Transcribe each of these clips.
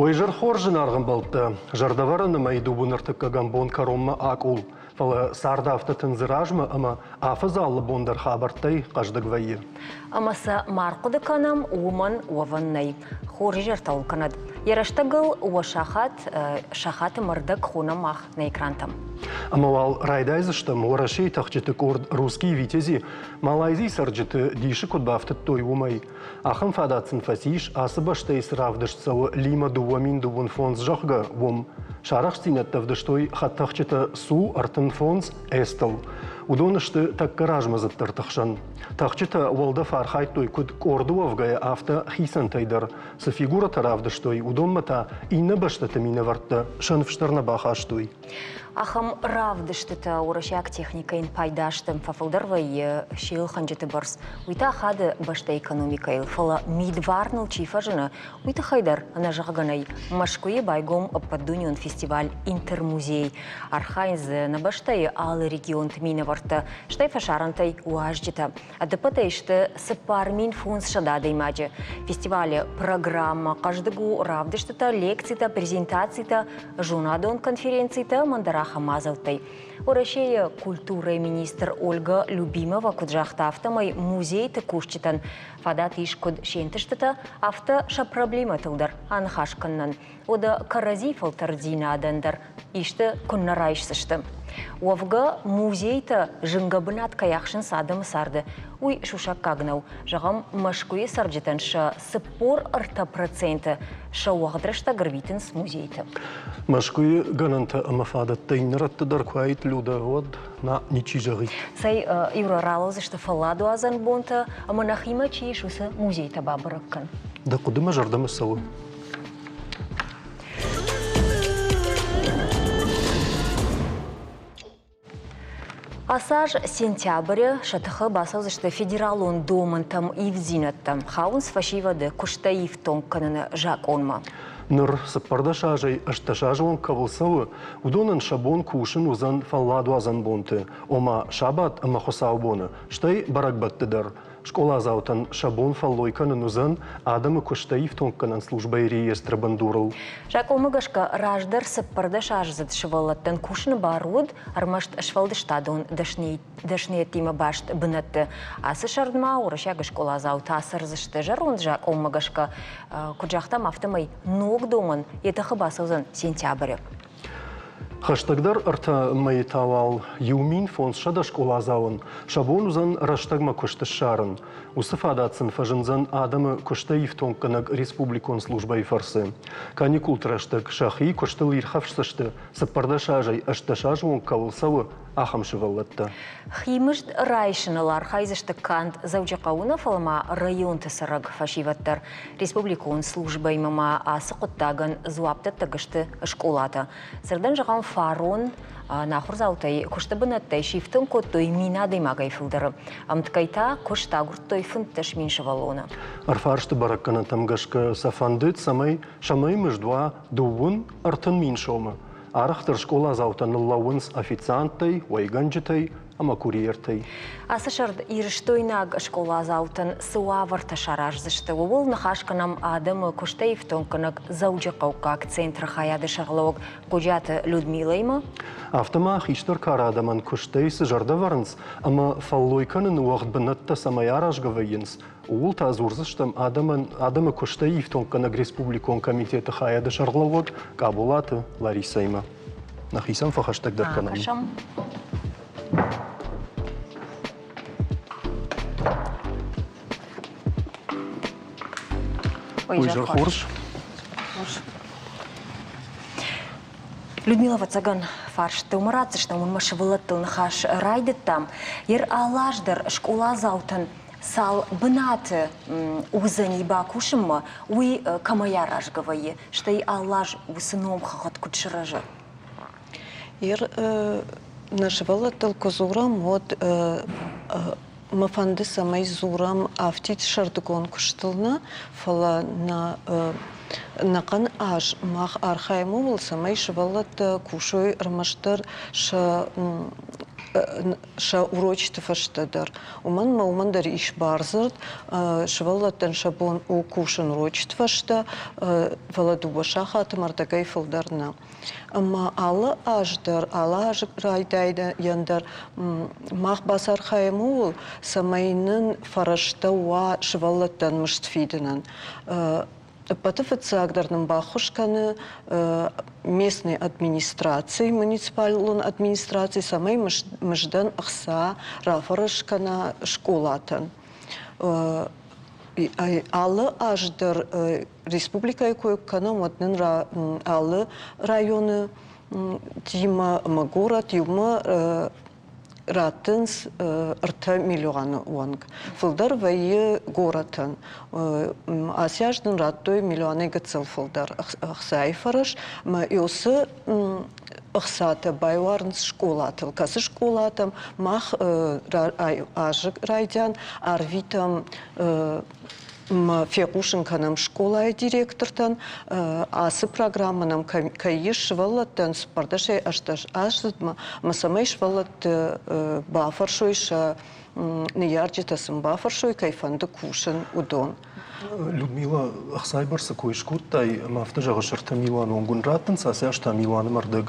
Уе изӕр хорз, зынаргъ ӕмбӕлттӕ! Зӕрдӕвӕрӕны мӕй дыууын ӕртыккӕгӕм бон кӕронмӕ акъул, фӕлӕ цард афтӕ тындзы размӕ ӕмӕ афӕдз алы бон дӕр хабӕрттӕй хъӕздыг вӕййы. Ӕмӕ сӕ ма рхъуыды кӕнӕм, уымӕн уӕвӕн нӕй. Хорз изӕртӕ уыл кӕнӕд. Йӕ рӕстӕгыл уӕ сахат сахаты мӕрдӕг хонӕм мах нӕ экрантӕм. Ӕмӕ уал райдайдзыстӕм Уӕрӕсейы тӕхджыты къорд «Русские витязи» Малайзийы цӕрджыты дисы куыд бафтыдтой, уымӕй. Ахӕм фадат сын фӕцис, ацы бӕстӕйы цы равдыст цӕуы Лима 2025, зӕгъгӕ, уым. Сӕ арӕхстдзинӕдтӕ ӕвдыстой хӕдтӕхджытӕ Су-35 С-тыл. Уыдон сты тӕккӕ размӕдзыддӕрты хсӕн. Тӕхджытӕ уӕлдӕф архайдтой куыд къорды уӕвгӕйӕ, афтӕ хицӕнтӕй дӕр. Цы фигурӕтӕ равдыстой, уыдонмӕ та иннӕ бӕстӕты минӕвӕрттӕ сӕ ныфс дӕр нӕ бахастой. Ахӕм равдыстытӕ уӕрӕсейаг техникӕйӕн пайда сты, фӕфылдӕр вӕййы се лхӕнджыты бӕрц. Уый та ахады бӕстӕйы экономикӕйыл, фӕлӕ мидварныл чи фӕзыны, уый тыххӕй дӕр ӕнӕзӕгъгӕ нӕй. Мӕскуыйы байгом ӕппӕтдунеон фестиваль «Интермузей». Архайынц дзы нӕ бӕстӕйы алы регионты минӕвӕрттӕ, стӕй фӕсарӕнтӕй уазджытӕ. Ӕдӕппӕтӕй сты 4500 адӕймаджы. Фестивалы программӕ хъӕздыг у равдыстытӕ, лекцитӕ, презентацитӕ, зонадон конференцитӕ ӕмӕ ӕндӕр ахӕм мадзӕлттӕй. Уӕрӕсейы культурӕйы министр Ольга Любимова куыд загъта, афтӕмӕй музейты кусджытӕн фадат ис куыд се нтыстытӕ, афтӕ сӕ проблемӕтыл дӕр аныхас кӕнынӕн. Уӕдӕ кӕрӕдзи фӕлтӕрддзинадӕн дӕр исты куыннӕ райсдзысты. Уӕвгӕ, музейтӕ зынгӕ бынат кӕй ахсынц адӕмы царды, уый сусӕггаг нӕу. Зӕгъӕм, Мӕскуыйы цӕрджытӕн сӕ 43% сӕ уӕгъд рӕстӕг ӕрвитынц музейты. Мӕскуыйы гӕнӕнтӕ ӕмӕ фадӕттӕ иннӕ рӕтты дӕр куы аид, Людӕ, уӕд нӕ ничи зӕгъид. Цӕй, Юра, ралӕудзысты фӕлладуадзӕн бонтӕ ӕмӕ нӕхимӕ чи ис, уыцы музейтӕ бабӕрӕг кӕн. Дӕ хъуыды мӕ зӕрдӕмӕ цӕуы. Ацы аз сентябры сӕ тыхы бацӕудзысты федералон домӕнтӕм ивддзинӕдтӕ, хауынц фӕсивӕды куыстӕй ифтонг кӕныны закъонмӕ. Ныр 14 азӕй 18 азы онг кӕуыл цӕуы, уыдонӕн сӕ бон кусын уыдзӕн фӕлладуадзӕн бонты, ома сабат ӕмӕ хуыцаубоны, стӕй бӕрӕгбӕтты дӕр. Скъоладзаутӕн сӕ бон фӕллой кӕнын уыдзӕн адӕмы куыстӕй ифтонггӕнӕн службӕйы реестры бындурыл. Закъонмӕ гӕсгӕ раздӕр 14-аздзыд сывӕллӕттӕн кусыны бар уыд ӕрмӕст сфӕлдыстадон дӕсныйӕдтимӕ баст бынӕтты. Ацы сӕрд ма уырыссаг скъоладзаутӕ ацӕрдзысты зӕронд закъонмӕ гӕсгӕ, куыд загътам, афтӕмӕй ног домӕн йӕ тыхы бацӕудзӕн сентябры. Хӕстӕгдӕр ӕртӕ мӕйы та уал 1500 скъоладзауӕн сӕ бон уыдзӕн рӕстӕгмӕ куыст ссарын. Уыцы фадат сын фӕзындзӕн адӕмы куыстӕй ифтонггӕнӕг республикон службӕйы фӕрцы. Каникулты рӕстӕг сӕхи куыстыл ирхӕфсдзысты 14 азӕй 18 азы онг кӕуыл цӕуы, ахӕм сывӕллӕттӕ. Химызд райсыныл архайдзысты канд Дзӕуджыхъӕуы нӕ, фӕлӕ ма районты цӕрӕг фӕсивӕд дӕр. Республикон службӕимӕ ма ацы хъуыддагӕн дзуапдӕттӕг сты скъолатӕ. Дзырдӕн зӕгъӕм, фарон нӕ ахуырдзаутӕй куысты бынӕттӕй сифтонг кодтой мин адӕймагӕй фылдӕры. Ӕмткӕй та куыст агуырдтой 15 мин сывӕллоны. Ӕрфарсты бӕрӕггӕнӕнтӕм гӕсгӕ сӕ фӕндыд, цӕмӕй сӕмӕй мызд уа дыууын ӕртын мин сомы. Арӕхдӕр скъоладзаутӕ ныллӕууынц официанттӕй, уӕйгӕнджытӕй ӕмӕ курьертӕй. Ацы сӕрд ирыстойнаг скъоладзаутӕн цы уавӕртӕ сараздзысты, ууыл ныхас кӕнӕм адӕмы куыстӕй ифтонггӕнӕг Дзӕуджыхъӕуккаг центры хайады сӕргълӕууӕг Гуджаты Людмилӕимӕ. Афтӕ ма хистӕр кары адӕмӕн куыстӕй цы зӕрдӕ вӕрынц ӕмӕ фӕллой кӕныны уӕгъд бынӕттӕ цӕмӕй аразгӕ вӕййынц, ууыл та дзурдзыстӕм адӕмӕн адӕмы куыстӕй ифтонггӕнӕг республикон комитеты хайады сӕргълӕууӕг Къаболаты Ларисӕимӕ. Нӕхицӕн фӕхӕстӕгдӕр кӕнӕм. Уый хорз. Людмила ӕвӕццӕгӕн, фарст уымӕ ратдзыстӕм, уымӕ сывӕллӕттыл ныхас райдыдтам. Ер алы аз дӕр скъоладзаутӕн цал бынаты уыдзӕни бакусынмӕ, уый кӕмӕй аразгӕ вӕййы, стӕй алы аз уыцы номхыгъд куыд сырӕзы? Ер нӕ сывӕллӕттыл куы дзурӕм, уӕд мӕ фӕнды, цӕмӕй дзурӕм афтид сӕрдыгон куыстыл нӕ, фӕлӕ нӕ ӕнӕхъӕн аз мах архайӕм ууыл, цӕмӕй сывӕллӕттӕ кусой ӕрмӕстдӕр сӕ. Сӕ урочыты фӕстӕ дӕр. Уымӕн ӕмӕ уымӕн дӕр ис бардзырд, сывӕллӕттӕн сӕ бон у кусын урочыты фӕстӕ, фӕлӕ дыууӕ сахаты ӕрдӕгӕй фылдӕр нӕ. Ӕмӕ алы аз дӕр, алы азы райдайӕн дӕр мах бацархайӕм ууыл, цӕмӕй нын фӕрӕзтӕ уа сывӕллӕттӕн мызд фидынӕн. Ӕппӕты фыццагдӕр нын баххуыс кӕны местный администраци, муниципалон администраци, цӕмӕй мыздӕн ӕхца рафӕрӕз кӕна скъолатӕн. Алы аз дӕр республикӕйы кой кӕнӕм, уӕд нын алы районы тимӕ ӕмӕ горӕт иумӕ раттынц ӕртӕ милуаны онг. Фылдӕр вӕййы горӕтӕн. Ацы аз нын радтой милуанӕй гыццыл фылдӕр ӕхцайы фӕрӕз. Ӕмӕ уыцы ӕхцатӕ байуарынц скъолатыл. Кӕцы скъолатӕм мах азы райдиан арвитӕм фехъусын кӕнӕм скъолайы директортӕн, ацы программӕ нӕм кӕй ис сывӕллӕттӕн цыппӕрдӕсӕй 18 аздзыдмӕ, ӕмӕ цӕмӕй сывӕллӕтты бафӕрсой сӕ ныййарджытӕ сын бафӕрсой, кӕй фӕнды кусын, уыдон. Людмила, ӕхцайы бӕрцы кой скодтай, ӕмӕ афтӕ зӕгъыс, ӕртӕ милуаны онг уын раттынц, ацы аз та милуаны ӕрдӕг.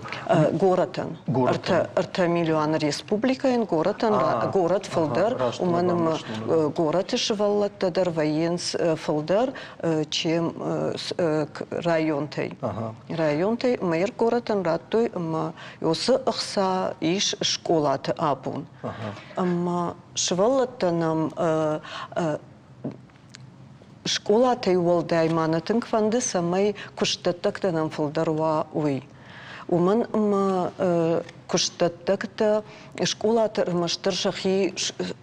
Горӕтӕн. Ӕртӕ милуаны республикӕйӕн, горӕтӕн, горӕт фылдӕр, уымӕн ӕмӕ горӕты сывӕллӕттӕ дӕр вӕййынц фылдӕр, чем районтӕй. Районтӕй мэр горӕтӕн радтой ӕмӕ уыцы ӕхца ис скъолаты абон. Ӕмӕ сывӕллӕттӕ нӕм Скъолатӕй уӕлдай ма нӕ тынг фӕнды, цӕмӕй куыстдӕттӕгтӕ нӕм фылдӕр уа, уый. Уымӕн ӕмӕ куыстдӕттӕгтӕ скъолаты ӕрмӕстдӕр сӕхи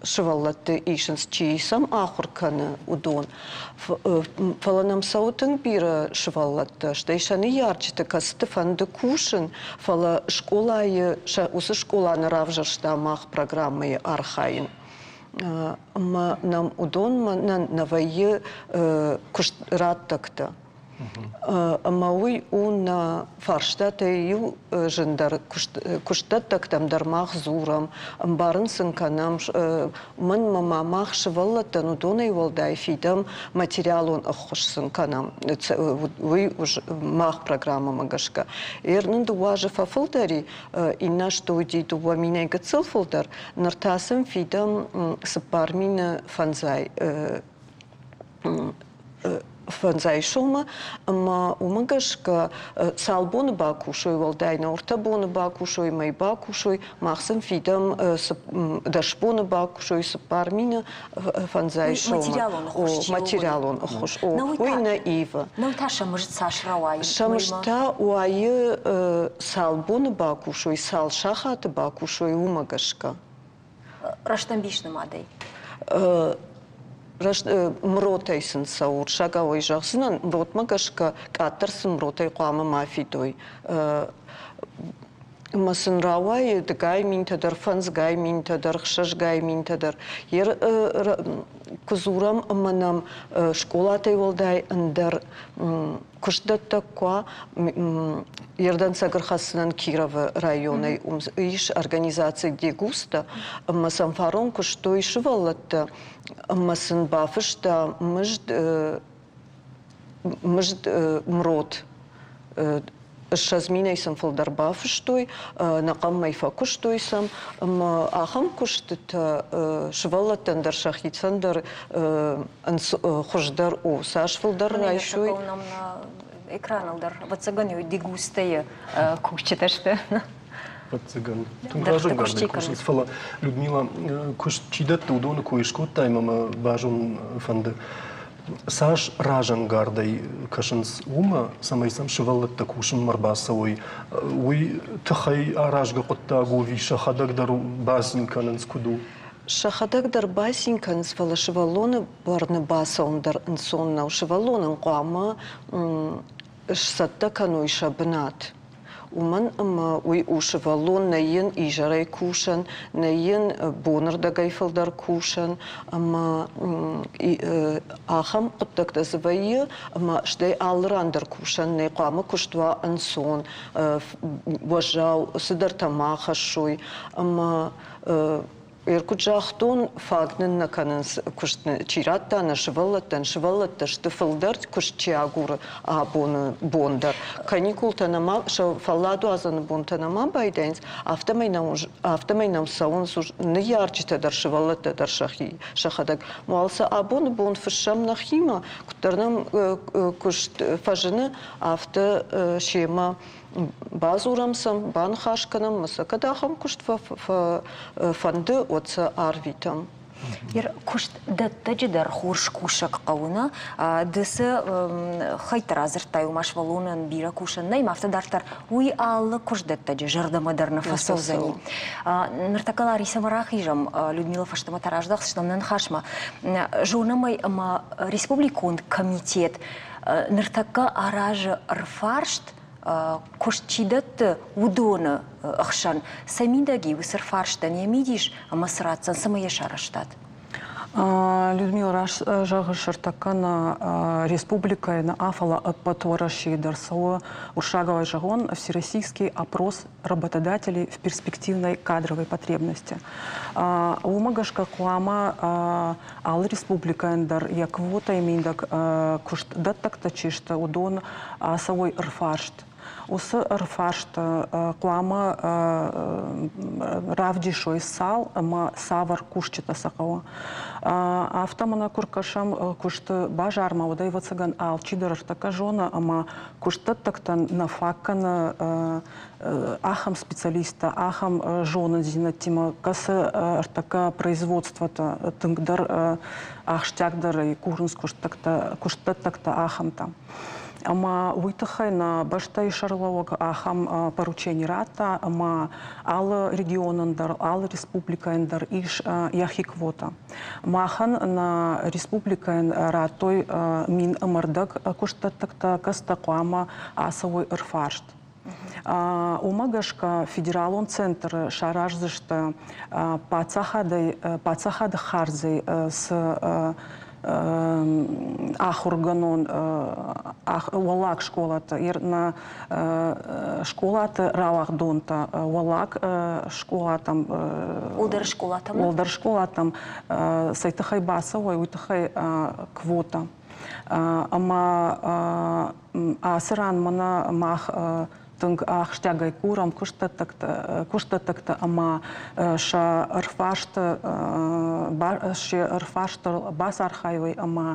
сывӕллӕтты исынц, чи сӕм ахуыр кӕны, уыдон. Фӕлӕ нӕм цӕуы тынг бирӕ сывӕллӕттӕ, стӕй сӕ ныййарджыты, кӕцыты фӕнды кусын, фӕлӕ скъолайы уыцы скъола нӕ равзӕрста мах программӕйы архайын. Ӕмӕ нӕм уыдонмӕ нӕ вӕййы куыст раттӕгтӕ. Ӕмӕ уый у нӕ фарстатӕй иу зындӕр куыстдӕттӕгтӕм дӕр мах дзурӕм, ӕмбарын сын кӕнӕм, мӕнмӕ ма мах сывӕллӕттӕн уыдонӕй уӕлдай фидӕм материалон ӕххуыс сын кӕнӕм, уый мах программӕмӕ гӕсгӕ. Ер нын дыууӕ азы фӕфылдӕр и, иннӕ азты уыди дыууӕ минӕй гыццыл фылдӕр, ныр та сын фидӕм 4000 фӕндзай фӕндзай сомы ӕмӕ уымӕ гӕсгӕ цал боны бакусой, уӕлдай нӕ ӕртӕ боны бакусой, мӕй бакусой, мах сын фидӕм дӕс боны бакусой 4000 фӕндзай сомы. Материалон ӕххуыс. Уый нӕ ивы. Нау та сӕ мызд цас рауайы? Сӕ мызд та уайы цал боны бакусой, цал сахаты бакусой, уымӕ гӕсгӕ. Рӕстӕмбис нымадӕй? Мротӕй сын цӕуы, урсагауӕй зӕгъдзынӕн, мротмӕ гӕсгӕ къаддӕр сын мротӕй хъуамӕ ма фидой. Ӕмӕ сын рауайы дыгай минтӕ дӕр, фӕндзгай минтӕ дӕр, хсӕзгай минтӕ дӕр. Куы дзурӕм ӕмӕ нӕм скъолатӕй уӕлдай ӕндӕр куыстдӕттӕг куы уа, йе рдӕнцӕг ӕрхӕссынӕн Кировы районӕй ис организаци Дегуста, ӕмӕ сӕм фарон куыстой сывӕллӕттӕ ӕмӕ сын бафыста мызд мызд мрот 20 минӕй сын фылдӕр бафыстой, ӕнӕхъӕн мӕй фӕкуыстой сӕм ӕмӕ ахӕм куыстытӕ сывӕллӕттӕн дӕр сӕхицӕн дӕр хуыздӕр у. Цас фылдӕр райсой. Экраныл дӕр, ӕвӕццӕгӕн, дегустӕйы кусджытӕ сты. Ӕвӕццӕгӕн, тынг разӕнгардӕй кусынц, фӕлӕ Людмила, куыст чи дӕтты, уыдоны кой скодтай ӕмӕ мӕ базонын фӕнды. Цас разӕнгардӕй кӕсынц уымӕ, цӕмӕй сӕм сывӕллӕттӕ кусынмӕ ӕрбацӕуой, уый тыххӕй аразгӕ хъуыддаг у ӕви сӕхӕдӕг дӕр бацин кӕнынц, куыд у? Сӕхӕдӕг дӕр бацин кӕнынц, фӕлӕ сывӕллоны бӕрны бацӕуын дӕр ӕнцон нӕу. Сывӕллонӕн хъуамӕ сцӕттӕ кӕной сӕ бынат. Уымӕн ӕмӕ уый у сывӕллон, нӕй йын изӕрӕй кусӕн, нӕй йын бонырдӕгӕй фылдӕр кусӕн ӕмӕ ахӕм хъуыддӕгтӕ дзы вӕййы, ӕмӕ стӕй алы ран дӕр кусӕн нӕй, хъуамӕ куыст уа ӕнцон, уӕззау цыдӕртӕ ма хӕссой ӕмӕ куыд загътон, фаг нын нӕ кӕнынц куыст чи радта нӕ сывӕллӕттӕн. Сывӕллӕттӕ сты фылдӕр куыст чи агуры абоны бон дӕр. Каникултӕ нӕма, сӕ фӕлладуадзӕны бонтӕ нӕма байдайынц, афтӕмӕй нӕм цӕуынц ныййарджытӕ дӕр, сывӕллӕттӕ дӕр сӕхи сӕхӕдӕг. Уал сӕ абоны бон фыссӕм нӕхимӕ, куыддӕр нӕм куыст фӕзыны, афтӕ семӕ бадзурӕм сӕм, баныхас кӕнӕм, ӕмӕ сӕ кӕд ахӕм куыст фӕнды, уӕд сӕ арвитӕм. Куыстдӕттӕджы дӕр хорз кусӕг хъӕуы, нӕ? Ды цы хӕйттӕ радзырдтай, уымӕ сывӕллонӕн бирӕ кусӕн нӕй, афтӕ дарддӕр уый алы куыстдӕттӕджы зӕрдӕмӕ дӕр нӕ фӕцӕудзӕни. Ныртӕккӕ Ларисӕмӕ рахизӕм, Людмила фӕстӕмӕ та раздӕхдзыстӕм нӕ ныхасмӕ. Зонӕм ӕй, ӕмӕ республикон комитет ныртӕккӕ аразы ӕрфарст, куыст чи дӕтты, уыдоны хсӕн. Сӕ мидӕг и уыцы ӕрфарстӕн йӕ мидис ӕмӕ цы ратдзӕн, цӕмӕ йӕ сарӕзтат? Людмила, раст зӕгъыс, ӕртӕккӕ нӕ республикӕйы нӕ, фӕлӕ ӕппӕт Уӕрӕсейы дӕр цӕуы, уырыссагау зӕгъон, всероссийский опрос работодателей в перспективной кадровой потребности. Уымӕ гӕсгӕ хъуамӕ алы республикӕйӕн дӕр йӕ квотӕйы мидӕг куыстдӕттӕгтӕ чи сты, уыдон ацӕуой ӕрфарст. Уыцы ӕрфарст хъуамӕ равдисой цал ӕмӕ цавӕр кусджытӕ сӕ хъӕуы. Афтӕ мӕнӕ куы ркӕсӕм куысты базармӕ, уӕд ӕвӕццӕгӕн алчидӕр ӕртӕккӕ зоны ӕмӕ куыстдӕттӕгтӕн нӕ фаг кӕны ахӕм специалисттӕ, ахӕм зонындзинӕдтимӕ, кӕцы ӕртӕккӕ производствотӕ тынгдӕр ахсджиагдӕрӕй курынц куыстдӕттӕгтӕ ахӕмтӕ. Ӕмӕ уый тыххӕй нӕ бӕстӕйы сӕргълӕууӕг ахӕм поручени радта, ӕмӕ алы регионӕн дӕр, алы республикӕйӕн дӕр ис йӕхи квота. Махӕн нӕ республикӕйӕн радтой 10 ӕмӕ рдӕг куыстдӕттӕгтӕ, кӕцытӕ хъуамӕ ацӕуой ӕрфарст. Уымӕ гӕсгӕ федералон центры сараздзысты паддзахады хардзӕй цы ахуыргӕнон уӕллаг скъолаты, нӕ скъолаты рауагъдонтӕ уӕллаг скъолатӕм уӕлдӕр скъолатӕм цӕй тыххӕй бацӕуой, уый тыххӕй квота. Ӕмӕ ацы ран мӕнӕ мах тынг ахсджиагӕй курӕм куыстдӕттӕгтӕ ӕмӕ сӕ ӕрфарсты бацархайой ӕмӕ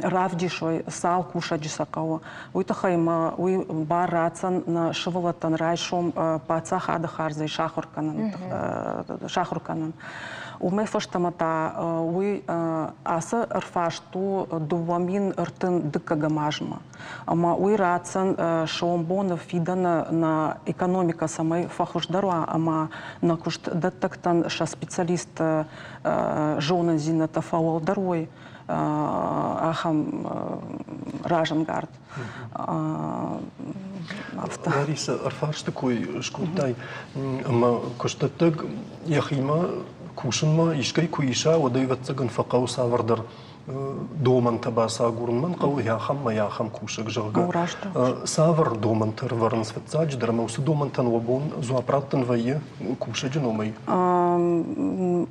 равдисой, цал кусӕджы сӕ хъӕуы. Уый тыххӕй ма уый бар ратдзӕн нӕ сывӕллӕттӕн райсом паддзахады хардзӕй сахуыр кӕнын. Уымӕй фӕстӕмӕ та уый ацы ӕрфарст у 2032 азмӕ. Ӕмӕ уый ратдзӕн сомбоны фидӕны нӕ экономикӕ цӕмӕй фӕхуыздӕр уа ӕмӕ нӕ куыстдӕттӕгтӕн сӕ специалистты зонындзинӕдтӕ фӕуӕлдӕр уой, ахӕм разӕнгард. Лариса, ӕрфарсты кой скодтай, ӕмӕ куыстдӕттӕг йӕхимӕ кусынмӕ искӕй куы иса, уӕд ӕвӕццӕгӕн фӕхъӕуы цавӕрдӕр домӕнтӕ бацагурын. Мӕн хъӕуы ахӕм мӕ ахӕм кусӕг, зӕгъгӕ. Цавӕр домӕнтӕ ӕрвӕрынц фыццаджыдӕр ӕмӕ уыцы домӕнтӕн уӕ бон дзуапп раттын вӕййы кусӕджы номӕй?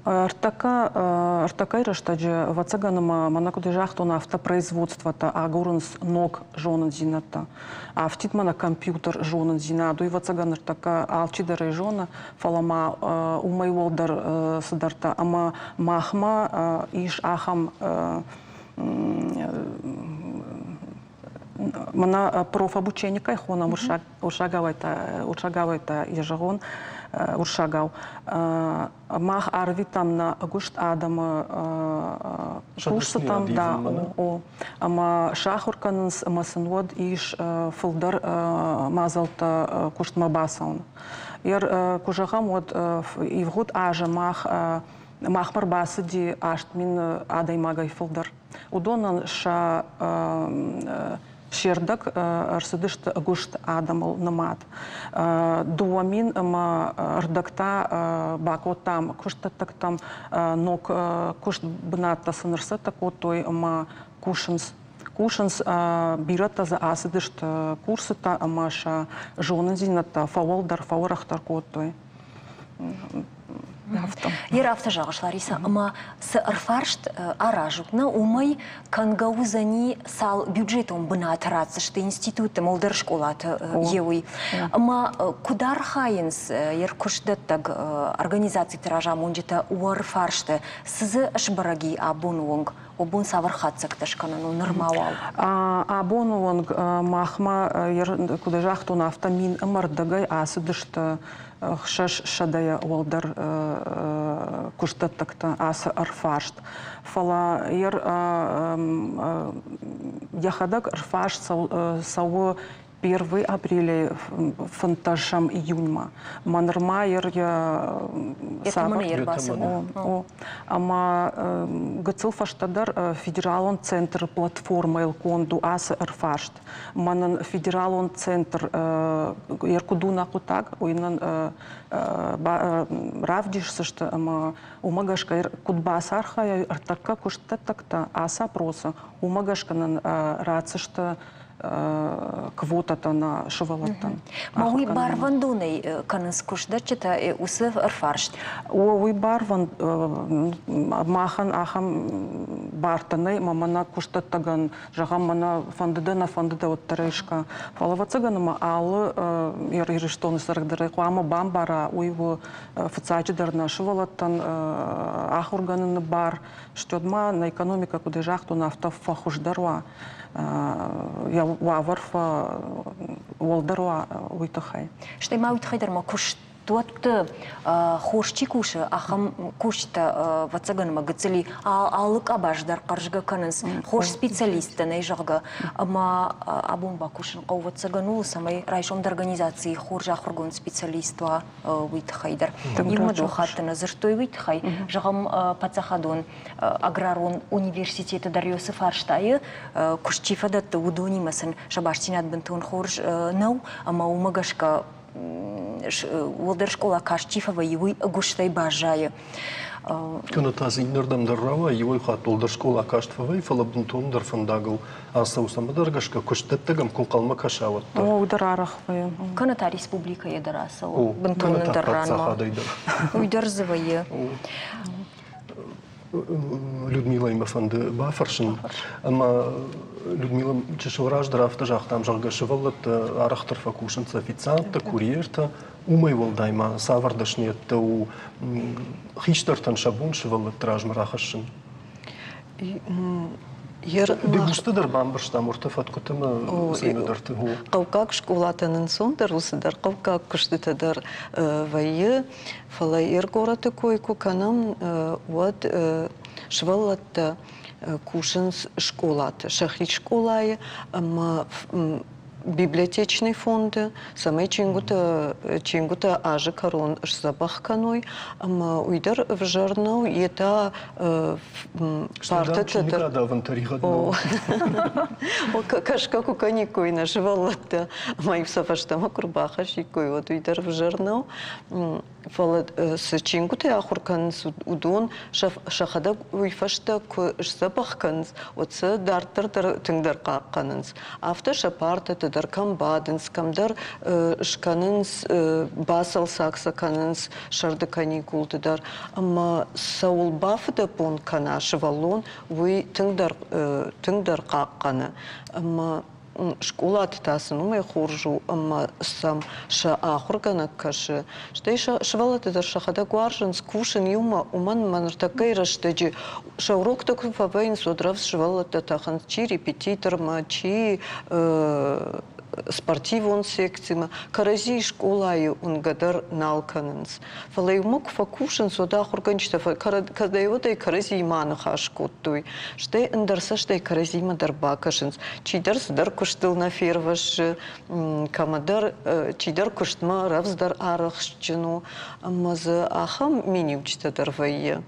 Ӕртӕккӕйы рӕстӕджы, ӕвӕццӕгӕн, ӕмӕ мӕнӕ куыд загътон, афтӕ производствотӕ агурынц ног зонындзинӕдтӕ. Афтид мӕнӕ компьютер зонындзинад, уый, ӕвӕццӕгӕн, ныртӕккӕ алчидӕр ӕй зоны, фӕлӕ ма уымӕй уӕлдӕр цыдӕртӕ. Ӕмӕ махмӕ ис ахӕм мӕнӕ профобучение кӕй хонӕм уырыссагауӕй та йӕ зӕгъон, уырыссагау. Мах арвитӕм нӕ ӕгуыст адӕмы курсытӕм, да, о, ӕмӕ сахуыр кӕнынц, ӕмӕ сын уӕд ис фылдӕр мадзӕлттӕ куыстмӕ бацӕуын. Куы зӕгъӕм, уӕд ивгъуыд азы мах махмӕ ӕрбацыди 8000 адӕймагӕй фылдӕр. Уыдонӕн сӕ Се рдӕг ӕрцыдысты ӕгуыст адӕмыл нымад. 2000 ӕмӕ рдӕг та бакодтам куыстдӕттӕгтӕм ног куыстбынӕттӕ сын ӕрцӕттӕ кодтой ӕмӕ кусынц. Кусынц, бирӕтӕ дзы ацыдысты курсытӕ ӕмӕ сӕ зонындзинӕдтӕ фӕуӕлдӕр, фӕуӕрӕхдӕр кодтой. Афтӕ. Йе афтӕ зӕгъыс, Лариса, ӕмӕ цы ӕрфарст аразут, нӕ уымӕй кӕнгӕ уыдзӕни, цал бюджетон бынаты ратдзысты институтты, уӕлдӕр скъолаты еуый. Ӕмӕ куыд архайынц йе ркуыстдӕттӕг организациты разамонджытӕ уӕ ӕрфарсты, цы дзы сбӕрӕг и абоны онг? Уӕ бон цавӕр хатдзӕгтӕ скӕнын у нырма уал? Абоны онг махмӕ, куыд загътон, афтӕ мин ӕмӕ рдӕгӕй ацыдысты хсӕз сӕдӕйӕ уӕлдӕр куыстдӕттӕгтӕ ацы ӕрфарст. Фӕлӕ йӕхӕдӕг ӕрфарст цӕуы 1 апреля 15 июньмӕ. Мӕ нырма йӕ ӕмӕ гыццыл фӕстӕдӕр федералон центры платформӕйыл конд у ацы ӕрфарст. Мӕнӕн федералон центр ӕркуыд у нӕ хъуыддаг, уый нын равдисдзысты ӕмӕ уымӕ гӕсгӕ куыд бацархайой ӕртӕккӕ куыстдӕттӕгтӕ ацы опросы, уымӕ гӕсгӕ нын ратдзысты квотӕтӕ нӕ сывӕллӕттӕн. Ма уый барвӕндонӕй кӕнынц куыстдӕтджытӕ уыцы ӕрфарст? О, уый барвӕнд махӕн ахӕм бартӕ нӕй, ӕмӕ мӕнӕ куыстдӕттӕгӕн зӕгъӕм, мӕнӕ фӕнды дӕ, нӕ фӕнды дӕ, уӕддӕр ӕй скӕ. Фӕлӕ, ӕвӕццӕгӕн, ӕмӕ алы Ирыстоны цӕрӕг дӕр ӕй хъуамӕ бамбара, уый у фыццаджыдӕр нӕ сывӕллӕттӕн ахуыргӕныны бар, стӕй ма нӕ экономикӕ, куыд ӕй загътон, афтӕ фӕхуыздӕр уа, йӕ уавӕр фӕуӕлдӕр уа, уый тыххӕй. Стӕй ма уый тыххӕй дӕр ма куыстуӕтты хорз чи кусы, ахӕм кусджытӕ, ӕвӕццӕгӕн, ӕмӕ гыццыли алы къабаз дӕр хъӕрзгӕ кӕнынц, хорз специалисттӕ нӕй, зӕгъгӕ. Ӕмӕ абон бакусын хъӕуы, ӕвӕццӕгӕн, ууыл, цӕмӕй райсом дӕр организацийы хорз ахуыргонд специалист уа, уый тыххӕй дӕр. Иумӕ дыууӕ хатты нӕ дзырдтой уый тыххӕй. Зӕгъӕм, паддзахадон аграрон университеты дӕр цы фарстайы куыст чи фӕдӕтты, уыдонимӕ сын сӕ бастдзинад бынтон хорз нӕу, ӕмӕ уымӕ гӕсгӕ уӕлдӕр скъола каст чи фӕвӕййы, уый ӕгуыстӕй баззайы. Кӕнӕ та дзы иннӕрдӕм дӕр рауайы, иуӕй хатт уӕлдӕр скъола каст фӕвӕййы, фӕлӕ бынтондӕр фӕндагыл ацӕуы цӕмӕдӕр гӕсгӕ куыстдӕттӕг ӕм куы ӕнхъӕлмӕ кӕса, уӕддӕр. О, уый дӕр арӕх вӕййы. Кӕнӕ та республикӕйы дӕр ацӕуы бынтон ӕндӕр ранмӕ. Уый дӕр дзы вӕййы. Людмилӕйы мӕ фӕнды бафӕрсын. Ӕмӕ Людмила чысыл раздӕр афтӕ загътам, зӕгъгӕ, сывӕллӕттӕ арӕхдӕр фӕкусынц официанттӕ, курьертӕ. Уымӕй уӕлдай ма цавӕр дӕсныйӕдтӕ у хистӕртӕн сӕ бон сывӕллӕтты размӕ рахӕссын? Дегусты дӕр бамбӕрстам уӕртӕ фӕткъуыты ӕмӕ цӕмӕдӕрты. Хъӕуккаг скъолатӕн ӕнцондӕр у цыдӕр хъӕуккаг куыстытӕ дӕр вӕййы. Фӕлӕ Иргорӕты кой куы кӕнӕм, уӕд сывӕллӕттӕ кусынц скъолаты, сӕхи скъолайы ӕмӕ библиотечный фонды, цӕмӕй чингуытӕ, чингуытӕ азы кӕрон сдзӕбӕх кӕной ӕмӕ уый дӕр ӕвзӕр нӕу, йе та партӕтӕ дӕр. Адавын тӕригъӕд нӕу. Кӕсгӕ куы кӕниккой нӕ сывӕллӕттӕ ӕмӕ-иу сӕ фӕстӕмӕ куы рбахӕссиккой, уӕд уый дӕр ӕвзӕр нӕу. Фӕлӕ цы чингуытӕ ахуыр кӕнынц, уыдон сӕхӕдӕг уый фӕстӕ куы сдзӕбӕх кӕнынц, уӕд сӕ дарддӕр дӕр тынгдӕр хъахъхъӕнынц. Афтӕ сӕ партӕты дӕр кӕм бадынц, кӕмдӕр скӕнынц, бацалцӕг сӕ кӕнынц сӕрды каникулты дӕр. Ӕмӕ цӕуыл бафыдӕбон кӕна сывӕллон, уый тынгдӕр, тынгдӕр хъахъхъӕны. Ӕмӕ скъолаты та сын уымӕй хорз у, ӕмӕ сӕм сӕ ахуыргӕнӕг кӕсы. Стӕй сӕ сывӕллӕттӕ дӕр сӕхӕдӕг уарзынц кусын иумӕ, уымӕн ӕмӕ ныртӕккӕйы рӕстӕджы сӕ уроктӕ куы фӕвӕййынц, уӕд рӕвдз сывӕллӕттӕ тӕхынц чи репетитормӕ, чи спортивон секцимӕ, кӕрӕдзийы скъолайы уынгӕ дӕр нал кӕнынц. Фӕлӕ иумӕ куы фӕкусынц, уӕд ахуыргӕнджытӕ кӕдӕй-уӕдӕй кӕрӕдзиимӕ аныхас кодтой, стӕй ӕндӕр цӕстӕй кӕрӕдзимӕ дӕр бакӕсынц. Чидӕр цыдӕр куыстыл нӕ фервӕссы, кӕмӕдӕр чидӕр куыстмӕ рӕвдздӕр арӕхстджын у, ӕмӕ дзы ахӕм миниуджытӕ дӕр вӕййы.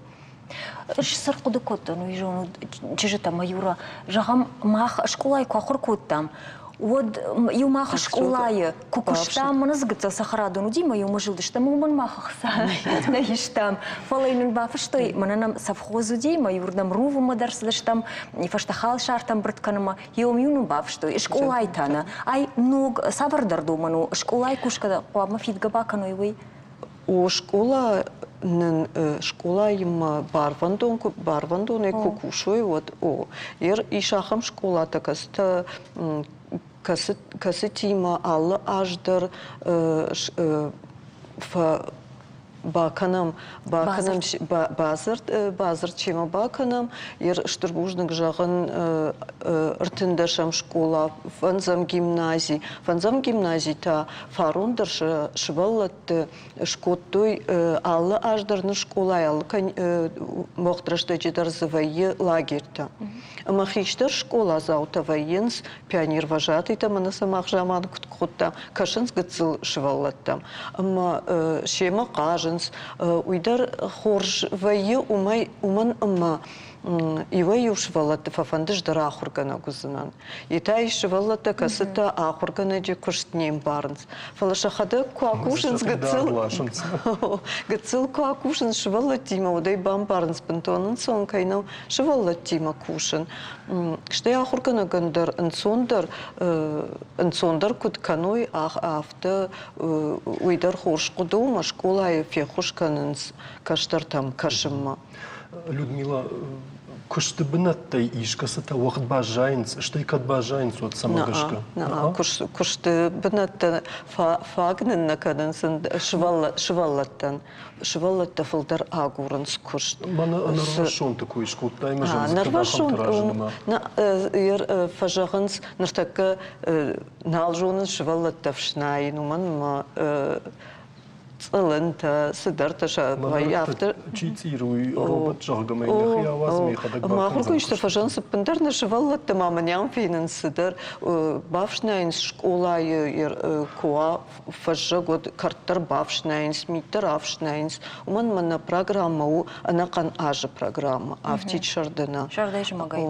Ӕз цы рхъуыды кодтон, уый зонут, чызджытӕ ӕмӕ Юра, зӕгъӕм, мах скъолайы куы ахуыр кодтам, Уӕд иу мах скъолайы куы куыстам, мӕнӕ дзы гыццыл цӕхӕрадон уыди, мӕ иумӕ зылдыстӕм, уымӕн мах ӕхца нӕ истам. Фӕлӕ йын бафыстой, мӕнӕ нӕм совхоз уыди, мӕ иуырдӕм рувынмӕ дӕр цыдыстӕм, фӕстӕ халсартӕ ӕмбырд кӕнынмӕ. Иум-иу нын бафыстой, скъолайы та нӕ. Ай ног цавӕрдӕр домӕн у, скъолайы кусгӕ хъуамӕ фидгӕ бакӕной, уый? О, скъола нын скъолаимӕ барвӕндон куы барвӕндонӕй куы кусой, уӕд о. Ис ахӕм скъолатӕ, кӕцытӕ кӕцытимӕ алы аз дӕр бакӕнӕм бакӕнӕм бадзырд бадзырд чемӕ бакӕнӕм. Стыр бузныг зӕгъын ӕртындӕсӕм скъола, фӕндзӕм гимнази. Фӕндзӕм гимнази та фарон дӕр сӕ сывӕллӕтты скодтой алы аз дӕр ныр скъолайы алы уӕгъд рӕстӕджы дӕр дзы вӕййы лагерьтӕ. Ӕмӕ хистӕр скъоладзаутӕ вӕййынц пионервожатыйтӕ мӕнӕ сӕ мах заманы куыд кодтам, кӕсынц гыццыл сывӕллӕттӕм ӕмӕ семӕ хъазынц. Уый дӕр хорз вӕййы, уымӕй, уымӕн ӕмӕ иуӕй-иу сывӕллӕтты фӕфӕнды ӕз дӕр ахуыргӕнӕг уыдзынӕн. Йе та ис сывӕллӕттӕ, кӕцытӕ ахуыргӕнӕджы куыст не мбарынц. Фӕлӕ сӕхӕдӕг куы акусынц гыццыл, гыццыл куы акусынц сывӕллӕттимӕ, уӕд ӕй бамбарынц, бынтон ӕнцон кӕй нӕу сывӕллӕттимӕ кусын. Стӕй ахуыргӕнӕгӕн дӕр ӕнцондӕр ӕнцондӕр куыд кӕной, афтӕ уый дӕр хорз хъуыды у ӕмӕ скъолайы феххуыс кӕнынц кӕстӕртӕм кӕсынмӕ. Людмила, куысты бынӕттӕй искӕцытӕ уӕгъд баззайынц, стӕй кӕд баззайынц, уӕд цӕмӕ гӕсгӕ? Куысты бынӕттӕ фаг нын нӕ кӕнынц сывӕллӕттӕн. Сывӕллӕттӕ фылдӕр агурынц куыст. Мӕнӕ ӕнӕрвӕссонты кой скодтай ӕмӕ зӕгъдзы разынмӕ. Фӕзӕгъынц, ныртӕккӕ нал зонынц сывӕллӕттӕ ӕфснайын, уымӕн ӕмӕ цъылынтӕ, цыдӕртӕ сӕ вӕййы афтӕ. Чи цъиры, уый робот, зӕгъгӕ, мӕ йӕхи ауадзы, йӕхӕдӕг Мӕ ахуыргӕнджытӕ фӕзӕгъынц, ӕппындӕр нӕ сывӕллӕттӕ ма мӕнӕ ам фенынц цыдӕр, бафснайынц скъолайы куы уа фӕззӕг, уӕд кӕрт дӕр бафснайынц, мит дӕр ӕфснайынц. Уымӕн ӕмӕ нӕ программӕ у ӕнӕхъӕн азы программӕ, афтид сӕрды нӕ. Сӕрдӕй зымӕгӕй.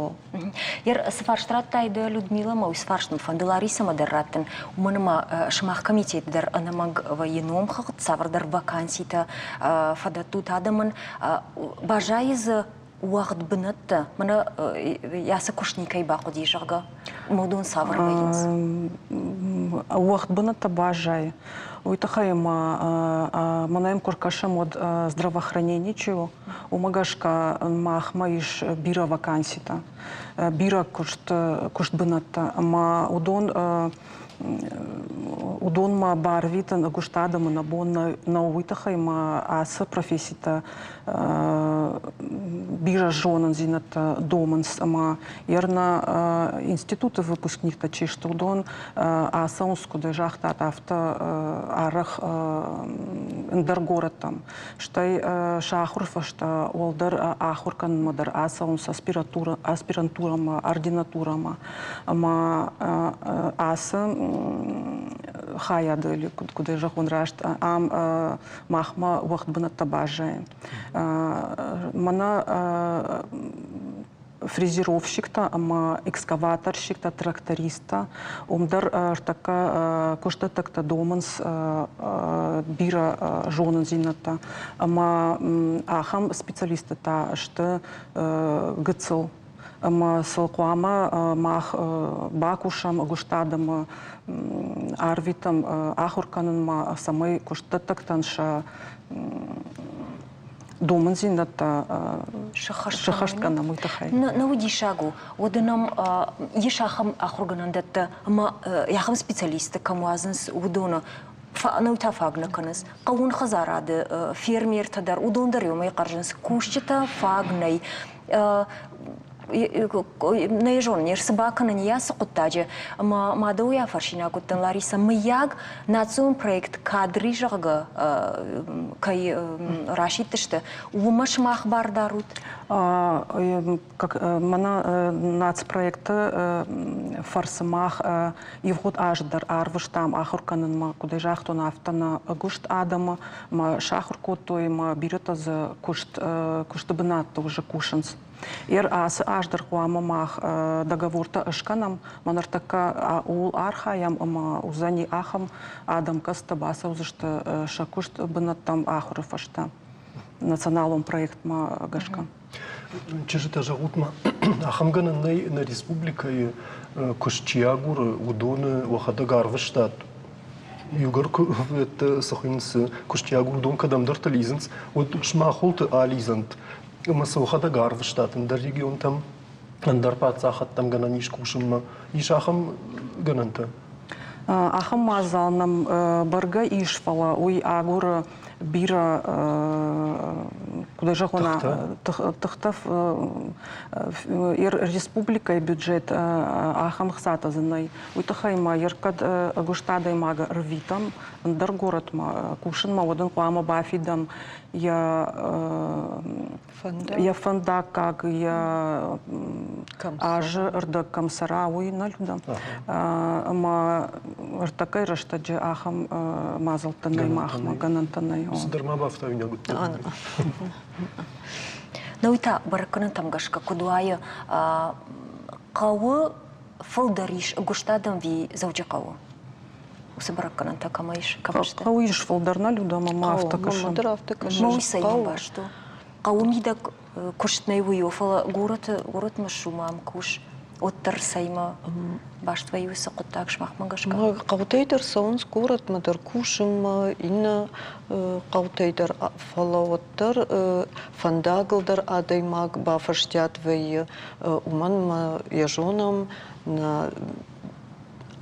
Цы фарст радтай ды Людмилӕмӕ, уый цы фарст мын фӕнды Ларисӕмӕ дӕр раттын, уымӕн ӕмӕ сымах комитеты дӕр ӕнӕмӕнг вӕййы номхыгъд, цавӕрдӕр ваканситӕ фӕдӕттут адӕмӕн. Баззайы дзы уӕгъд бынӕттӕ, мӕнӕ ацы куыст никӕй бахъуыди, зӕгъгӕ, уыдон цавӕр вӕййынц? Уӕгъд бынӕттӕ баззайы. Уый тыххӕй ма мӕнӕ йӕм куы ркӕсӕм, уӕд здравоохранение чи у, Уымӕ гӕсгӕ махмӕ ис бирӕ ваканситӕ, бирӕ куыст, куыстбынӕттӕ ӕмӕ уыдон уыдонмӕ барвитын ӕгуыст адӕмы нӕ бон нӕу. Уый тыххӕй ма ацы професситӕ бирӕ зонындзинӕдтӕ домынц ӕмӕ ернӕ институты выпускниктӕ чи сты, уыдон ацӕуынц, куыд загътат, афтӕ арӕх ӕндӕр горӕттӕм. Стӕй сӕ ахуыры фӕстӕ уӕлдӕр ахуыр кӕнынмӕ дӕр ацӕуынц аспирантурӕмӕ, ординатурӕмӕ. Ӕмӕ ацы хайады, куыд ӕй зӕгъон раст, ам махмӕ уӕгъд бынӕттӕ баззайы. Мӕнӕ фрезеровщиктӕ ӕмӕ экскаваторщиктӕ, трактористтӕ. Уым дӕр ӕртӕккӕ куыстдӕттӕгтӕ домынц бирӕ зонындзинӕдтӕ. Ӕмӕ ахӕм специалисттӕ та сты гыццыл. Ӕмӕ сыл хъуамӕ мах бакусӕм ӕгуыст адӕмы арвитӕм ахуыр кӕнынмӕ, цӕмӕй куыстдӕттӕгтӕн сӕ домындзинӕдтӕ сыххӕст кӕнӕм, уый тыххӕй. Нӕ диссаг у, уӕдӕ нӕм ис ахӕм ахуыргӕнӕндӕттӕ ӕмӕ ахӕм специалистты кӕм уадзынц, уыдоны нӕу та фаг нӕ кӕнынц. Хъӕууон хӕдзарады фермертӕ дӕр, уыдон дӕр иумӕ хъӕрзынц. Кусджытӕ фаг нӕй. Нӕ зонын, не цы бакӕнын йӕ ацы хъуыддаджы. Ӕмӕ ма дӕуӕй афӕрсинаг уыдтӕн, Лариса, мыййаг, национ проект кадри, зӕгъгӕ, кӕй расидтысты, уымӕ сымах бар дарут? Мӕнӕ нацпроекты фӕрцы мах ивгъуыд аз дӕр арвыстам ахуыр кӕнынмӕ, куыд ӕй загътон, афтӕ нӕ ӕгуыст адӕмы мӕ сахуыр кодтой, ӕмӕ бирӕтӕ дзы куыст, куысты бынӕтты уже кусынц. Ер ацы аз дӕр хъуамӕ мах договортӕ скӕнӕм, мӕ ныртӕккӕ ууыл архайӕм ӕмӕ уыдзӕни ахӕм адӕм, кӕцытӕ бацӕудзысты сӕ куыст бынӕттӕм ахуыры фӕстӕ националон проектмӕ гӕсгӕ. Чызджытӕ, зӕгъут-ма, ахӕм гӕнӕн нӕй нӕ республикӕйы куыст чи агуры, уыдоны уӕхӕдӕг арвыстат иугӕр куы цы хуыйнынц, куыст чи агуры, уыдон кӕдӕмдӕрты лидзынц, уӕд сымахуылты алидзӕнт ӕмӕ сӕ уӕхӕдӕг арвыстат ӕндӕр регионтӕм, ӕндӕр паддзахӕдтӕм гӕнӕн ис кусынмӕ. Ис ахӕм гӕнӕнтӕ? Ахӕм мадзал нӕм бӕргӕ ис, фӕлӕ уый агуры бирӕ куыд зӕгъон, тыхтӕ республикӕйы бюджет ахӕм хцатӕ дзы нӕй. Уый тыххӕй ма йӕ кӕд ӕгуыст адӕймаг ӕрвитӕм ӕндӕр горӕтмӕ кусынмӕ, уӕд ын хъуамӕ бафидӕм йӕ йӕ фӕндаггаг, йӕ азы ӕрдӕг кӕм цӕра, уый нӕ людӕм. Ӕмӕ ӕртӕккӕйы рӕстӕджы ахӕм мадзӕлттӕ нӕй махмӕ, гӕнӕнтӕ нӕй. Цыдӕр ма бафтауинаг уыдтӕн. Науи та бӕрӕггӕнӕнтӕм гӕсгӕ куыд уайы, хъӕуы фылдӕр ис ӕгуыст адӕм ӕви Дзӕуджыхъӕуы? Уыцы бӕрӕггӕнӕнтӕ кӕмӕ ис, кӕм сты? Хъӕуы ис фылдӕр нӕ людӕм ӕмӕ афтӕ кӕсын. Дӕр афтӕ кӕсын. Мӕ уый цӕй баст у? Хъӕуы мидӕг куыст нӕй уый у, фӕлӕ горӕты горӕтмӕ ссу ма ам кус, уӕддӕр цӕймӕ баст вӕййы уыцы хъуыддаг сымахмӕ гӕсгӕ? Хъӕутӕй дӕр цӕуынц горӕтмӕ дӕр кусынмӕ, иннӕ хъӕутӕй дӕр, фӕлӕ уӕддӕр фӕндагыл дӕр адӕймаг бафӕстиат вӕййы, уымӕн ӕмӕ йӕ зонӕм, нӕ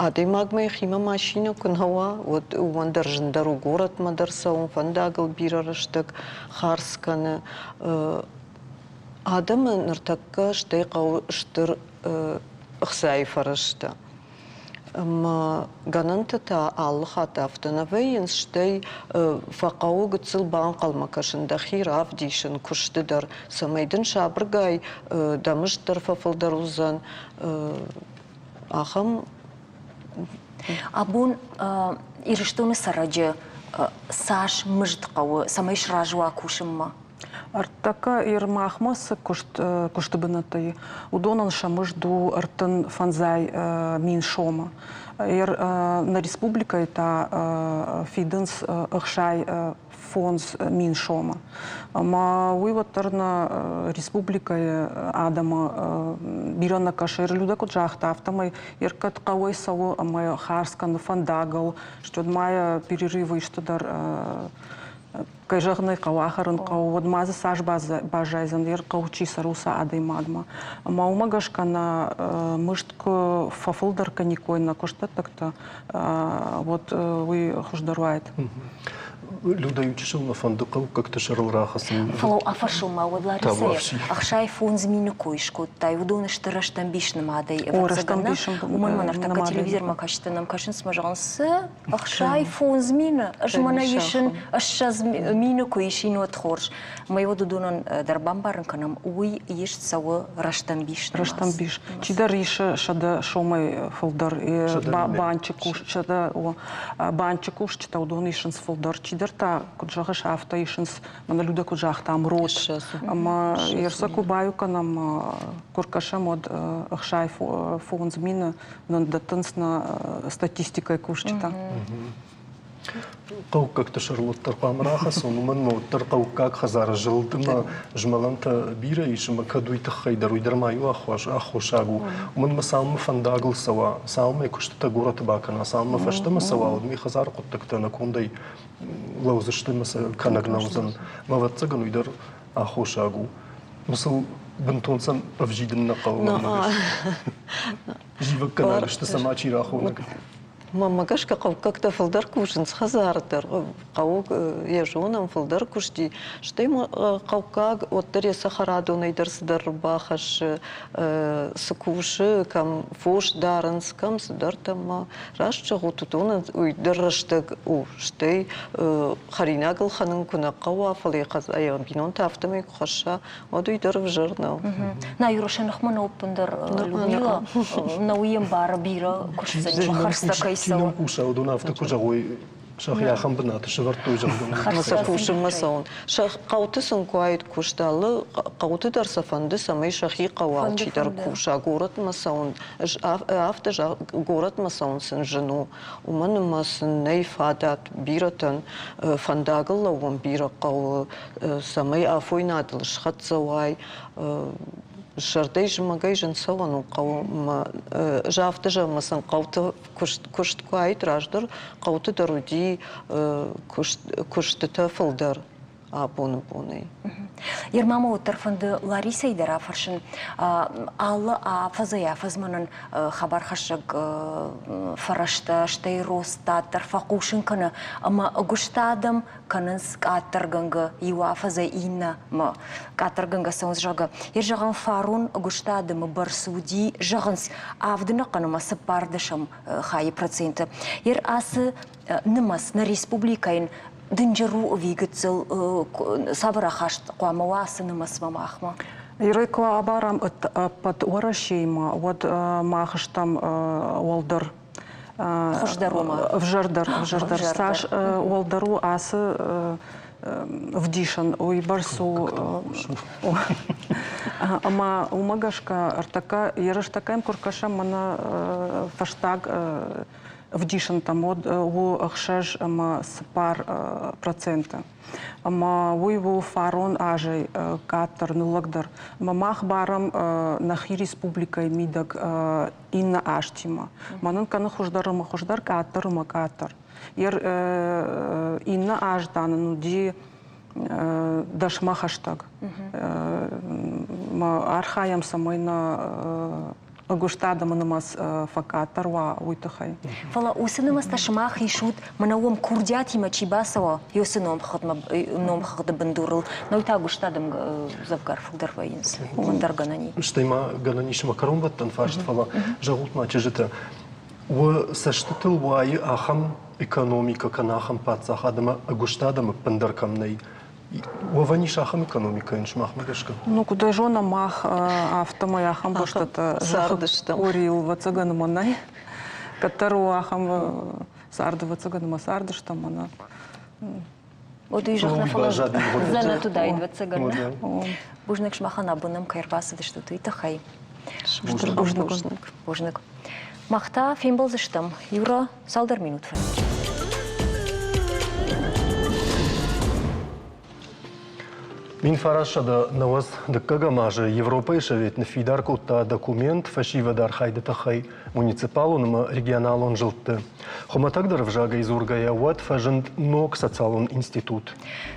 Адӕймагмӕ йӕхимӕ машинӕ куы нӕ уа, уӕд уымӕн дӕр зындӕр у горӕтмӕ дӕр цӕуын, фӕндагыл бирӕ рӕстӕг хардз кӕны. Адӕмы ныртӕккӕ стӕй хъӕуы стыр ӕхцайы фӕрӕзтӕ. Ӕмӕ гӕнӕнтӕ та алы хатт афтӕ нӕ вӕййынц, стӕй фӕхъӕуы гыццыл банхъӕлмӕ кӕсын, дӕхи равдисын куысты дӕр, цӕмӕй дын сабыргай дӕ мызд дӕр фӕфылдӕр уыдзӕн, ахӕм Абон Ирыстоны цӕрӕджы цас мызд хъӕуы, цӕмӕй сразы уа кусынмӕ? Ӕртӕккӕ Ермахмӕ цы куыст, куысты бынӕттӕ и, уыдонӕн сӕ мызд у 35 мин сомы. Нӕ республикӕйы та фидынц 65 мин сомы. Ӕмӕ уый уӕддӕр нӕ республикӕйы адӕмы бирӕ нӕ кӕсы. Людӕ куыд загъта, афтӕмӕй ӕркӕд хъӕуӕй цӕуы ӕмӕ хардз кӕны фӕндагыл, стӕй ма йӕ перерывы исты дӕр кӕй зӕгъын ӕй хъӕуы, ахӕрын хъӕуы, уӕд ма дзы цас баззайдзӕн, йе хъӕуы чи цӕры, уыцы адӕймагмӕ. Ӕмӕ уымӕ гӕсгӕ нӕ мызд куы фӕфылдӕр кӕниккой нӕ куыстдӕттӕгтӕ, уӕд уый хуыздӕр уаид. Людӕ, иу чысыл мӕ фӕнды хъӕуккӕгты сӕрыл рахӕцын. Фӕлӕ афӕрсыл ма уӕд Ларисӕйы 65 мины кой скодтай, уыдон сты рӕстӕмбис нымадӕй, ӕвӕццӕгӕн, нӕ? Уымӕн мӕ ныртӕккӕ телевизормӕ кӕсджытӕ нӕм кӕсынц мӕ зӕгъынц, цы 65 мины, ӕз мӕнӕ исын 20 мины куы исин, уӕд хорз. Мӕ уӕд уыдонӕн дӕр бамбарын кӕнӕм, уый ист цӕуы рӕстӕмбис. Рӕстӕмбис. Чидӕр исы 100 сомӕй фылдӕр банчы кусджытӕ, банчы кусджытӕ уыдон исынц фылдӕр. Чидӕр та, куыд зӕгъыс, афтӕ исынц, мӕнӕ Людӕ куыд загъта, МРОТ. Ӕмӕ ерсӕ куы баиу кӕнӕм, куы ркӕсӕм, уӕд 65 мины нын дӕттынц нӕ статистикӕйы кусджытӕ. Хъӕуккӕгты сӕрыл уӕддӕр хъуамӕ рахӕцон, уымӕн ӕмӕ уӕддӕр хъӕуккаг хӕдзары зылд ӕмӕ змӕлӕнтӕ бирӕ ис ӕмӕ кӕд уый тыххӕй дӕр, уый дӕр ма иу аххосаг у. Уымӕн ӕмӕ цалынмӕ фӕндагыл цӕуа, цалынмӕ куыстытӕ горӕты бакӕна, цалынмӕ фӕстӕмӕ цӕуа, уӕдмӕ хӕдзары хъуыддӕгтӕ ӕнӕкондӕй лӕудзысты ӕмӕ сӕ кӕнӕг нӕ уыдзӕн. Мӕ ӕвӕццӕгӕн, уый дӕр аххосаг у. Сыл бынтон сӕм ӕвзидын нӕ хъӕуы. Зивӕггӕнаг сты, сӕ мачи рахонӕг. Мӕнмӕ гӕсгӕ хъӕуккӕгтӕ фылдӕр кусынц хӕдзары дӕр, хъӕуы йӕ зонӕм, фылдӕр куысти. Стӕй ма хъӕуккаг уӕддӕр йӕ цӕхӕрадонӕй дӕр цыдӕр бахӕссы, цы кусы, кӕм фос дарынц, кӕм цыдӕртӕ ма. Раст зӕгъут, уыдонӕн уый дӕр рӕстӕг у. Стӕй хӕринаг ӕлхӕнын куы нӕ хъӕуа, фӕлӕ йӕ бинонтӕ афтӕмӕй куы хӕсса, уӕд уый дӕр ӕвзӕр нӕу. Нӕ Юрашӕ ныхмӕ нӕ ӕппындӕр Людмила, нӕ уый ӕмбары бирӕ куыстдзӕни, хӕрдзтӕ кӕй цӕуы. Чи нӕм хъуса, уыдон афтӕ куы зӕгъой, Сӕхи ахӕм бынаты сӕвӕрдтой, зӕгъгӕ. Ӕмӕ сӕ кусынмӕ цӕуын. Сӕ хъӕуты сын куы уаид куыст, алы хъӕуты дӕр сӕ фӕнды, цӕмӕй сӕхи хъӕуы алчидӕр куса, горӕтмӕ цӕуын. Афтӕ горӕтмӕ цӕуын сын зын у, уымӕн ӕмӕ сын нӕй фадат бирӕтӕн фӕндагыл лӕууын бирӕ хъӕуы, цӕмӕй афойнадыл схӕццӕ уай. Сӕрдӕй зымӕгӕй зын цӕуӕн у хъӕуы ӕмӕ афтӕ зӕгъ, сын хъӕуты куыст, куыст куы уаид раздӕр, хъӕуты дӕр уыди куыстытӕ фылдӕр абоны бонӕй. Ерма ма уӕддӕр фӕнды Ларисӕйы дӕр афӕрсын. Алы афӕдзӕй-афӕдзмӕ нын хабархӕссӕг фӕрӕзтӕ, стӕй Росстат дӕр фӕхъусын кӕны, ӕмӕ ӕгуыст адӕм кӕнынц къаддӕргӕнгӕ иу афӕдзӕй иннӕмӕ. Къаддӕргӕнгӕ цӕуынц, зӕгъгӕ. Йе зӕгъӕм, фарон ӕгуыст адӕмы бӕрц уыди, зӕгъынц, авды ӕнӕхъӕн ӕмӕ цыппӕрдӕсӕм хайы проценты. Ер ацы нымӕц нӕ республикӕйӕн дынджыр у ӕви гыццыл цавӕр ахаст хъуамӕ уа ацы нымӕцмӕ махмӕ? Ирӕй куы абарӕм ӕппӕт Уӕрӕсеимӕ, уӕд мах стӕм уӕлдӕр. Хуыздӕр уымӕ. Ӕвзӕрдӕр, ӕвзӕрдӕр. Цас уӕлдӕр у ацы ӕвдисӕн, уыйбӕрц у. Ӕмӕ уымӕ гӕсгӕ ӕртӕккӕ ерыстӕккӕм куы ркӕсӕм, мӕнӕ фӕстаг ӕвдисӕнтӕм, уӕд у 6 ӕмӕ 4%. Ӕмӕ уый у фарон азӕй къаддӕр, ныллӕгдӕр. Ӕмӕ мах барӕм нӕхи республикӕйы мидӕг иннӕ азтимӕ. Мӕнӕн кӕны хуыздӕр ӕмӕ хуыздӕр, къаддӕр ӕмӕ къаддӕр. Иннӕ аз та нын уыди дӕсмӕ хӕстӕг. Архайӕм, цӕмӕй нӕ ӕгуыст адӕмы нымӕц фӕкъаддӕр уа, уый тыххӕй. Фӕлӕ уыцы нымӕцтӕ сымах исут, мӕнӕ уӕм курдиатимӕ чи бацӕуа, уыцы номхыгъды бындурыл, нӕу та ӕгуыст адӕм дзӕвгар фылдӕр вӕййынц, уымӕн дӕр гӕнӕн и. Стӕй ма гӕнӕн ис мӕ кӕронбӕттӕн фарст, фӕлӕ зӕгъут ма, чызджытӕ, уӕ цӕстытыл уайы ахӕм экономикӕ кӕнӕ ахӕм паддзахад ӕмӕ ӕгуыст адӕм ӕппындӕр кӕм нӕй, Уӕвӕн ис ахӕм экономикӕйӕн сымахмӕ гӕсгӕ? Ну, куыд зонӕм, мах афтӕмӕй ахӕм бӕстӕтӕ цардыстӕм. Къорийыл ӕвӕццӕгӕн ӕмӕ нӕй. Кӕддӕр у ахӕм царды ӕвӕццӕгӕн ӕмӕ цардыстӕм мӕнӕ. Вот уый зӕгъ нӕ, фӕлӕ дзӕнӕт уыдаид, ӕвӕццӕгӕн. Бузныг сымахӕн абон нӕм кӕй ӕрбацыдыстут, уый тыххӕй. Бузныг. Бузныг. Мах та фембӕлдзыстӕм Юра цалдӕр минут фӕстӕ. 1990 дыккӕгӕм азы Европӕйы Совет ныффидар кодта документ фӕсивӕды архайды тыххӕй муниципалон ӕмӕ регионалон зылдты. Хуымӕтӕгдӕр ӕвзагӕй дзургӕйӕ, уӕд фӕзынд ног социалон институт.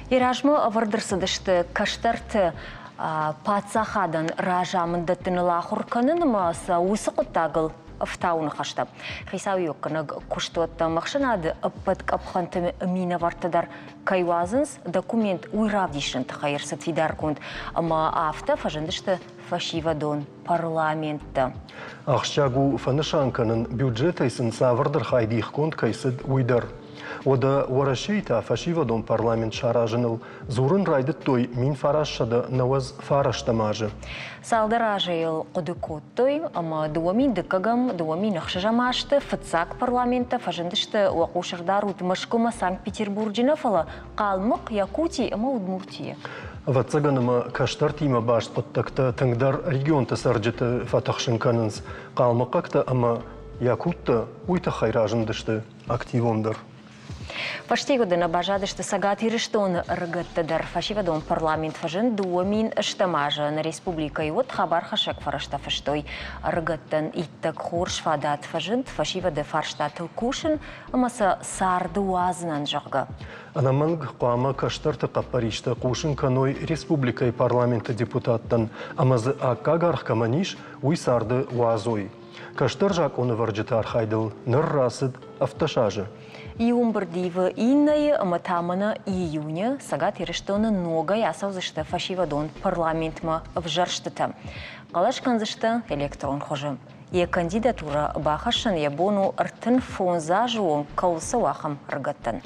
Йӕ размӕ ӕвӕрд ӕрцыдысты кӕстӕрты паддзахадӕн разамынд дӕттыныл ахуыр кӕнын ӕмӕ сӕ уыцы хъуыддагыл ӕфтауы ныхӕстӕ. Хицауиуӕггӕнӕг куыстуӕттӕм ӕхсӕнады ӕппӕт къӕпхӕнты минӕвӕрттӕ дӕр кӕй уадзынц, документ уый равдисыны тыххӕй ӕрцыд фидаргонд ӕмӕ афтӕ фӕзындысты фӕсивӕдон парламенттӕ. Ахсджиаг у фӕнысан кӕнын, бюджетӕй сын цавӕрдӕр хай дихгонд кӕй цыд, уый дӕр. Уӕдӕ Уӕрӕсейы та фӕсивӕдон парламент саразыныл дзурын райдыдтой 1999 азы. Цалдӕр азы йыл хъуыды кодтой ӕмӕ 2002-ӕм, 2006 азты фыццаг парламенттӕ фӕзындысты уӕ хъус ӕрдарут Мӕскуымӕ Санкт-Петербурджы нӕ, фӕлӕ Хъалмыхъ, Якути ӕмӕ Удмуртийы. Ӕвӕццӕгӕн ӕмӕ кӕстӕртимӕ баст хъуыддӕгтӕ тынгдӕр регионты цӕрджыты фӕтыхсын кӕнынц. Хъалмыхъӕгтӕ ӕмӕ якуттӕ уый тыххӕй разындысты активондӕр. Фӕстиуӕгӕн нӕ баззадысты Цӕгат Ирыстоны ӕрыгӕттӕ дӕр. Фӕсивӕдон парламент фӕзынд 2008 азы нӕ республикӕйы уӕд хабархӕссӕг фӕрӕзтӕ фыстой. Ӕрыгӕттӕн иттӕг хорз фадат фӕзынд фӕсивӕды фарстатыл кусын ӕмӕ сӕ царды уадзынӕн, зӕгъгӕ. Ӕнӕмӕнг хъуамӕ кӕстӕрты хъӕппӕристӕ хъусын кӕной республикӕйы парламенты депутаттӕн ӕмӕ дзы аккаг аргъ кӕмӕн ис, уый царды уадзой. Кӕстӕр закъонӕвӕрджыты архайдыл ныр рацыд 17 азы. Иу ӕмбырд ивы иннӕйы ӕмӕ та мӕнӕ июны Цӕгат Ирыстоны ногӕй ацӕудзысты фӕсивӕдон парламентмӕ ӕвзӕрстытӕ. Хъӕлӕс кӕндзысты электрон хуызы. Йӕ кандидатурӕ бахӕссын йӕ бон у 35 азы онг кӕуыл цӕуы, ахӕм ӕрыгӕттӕн.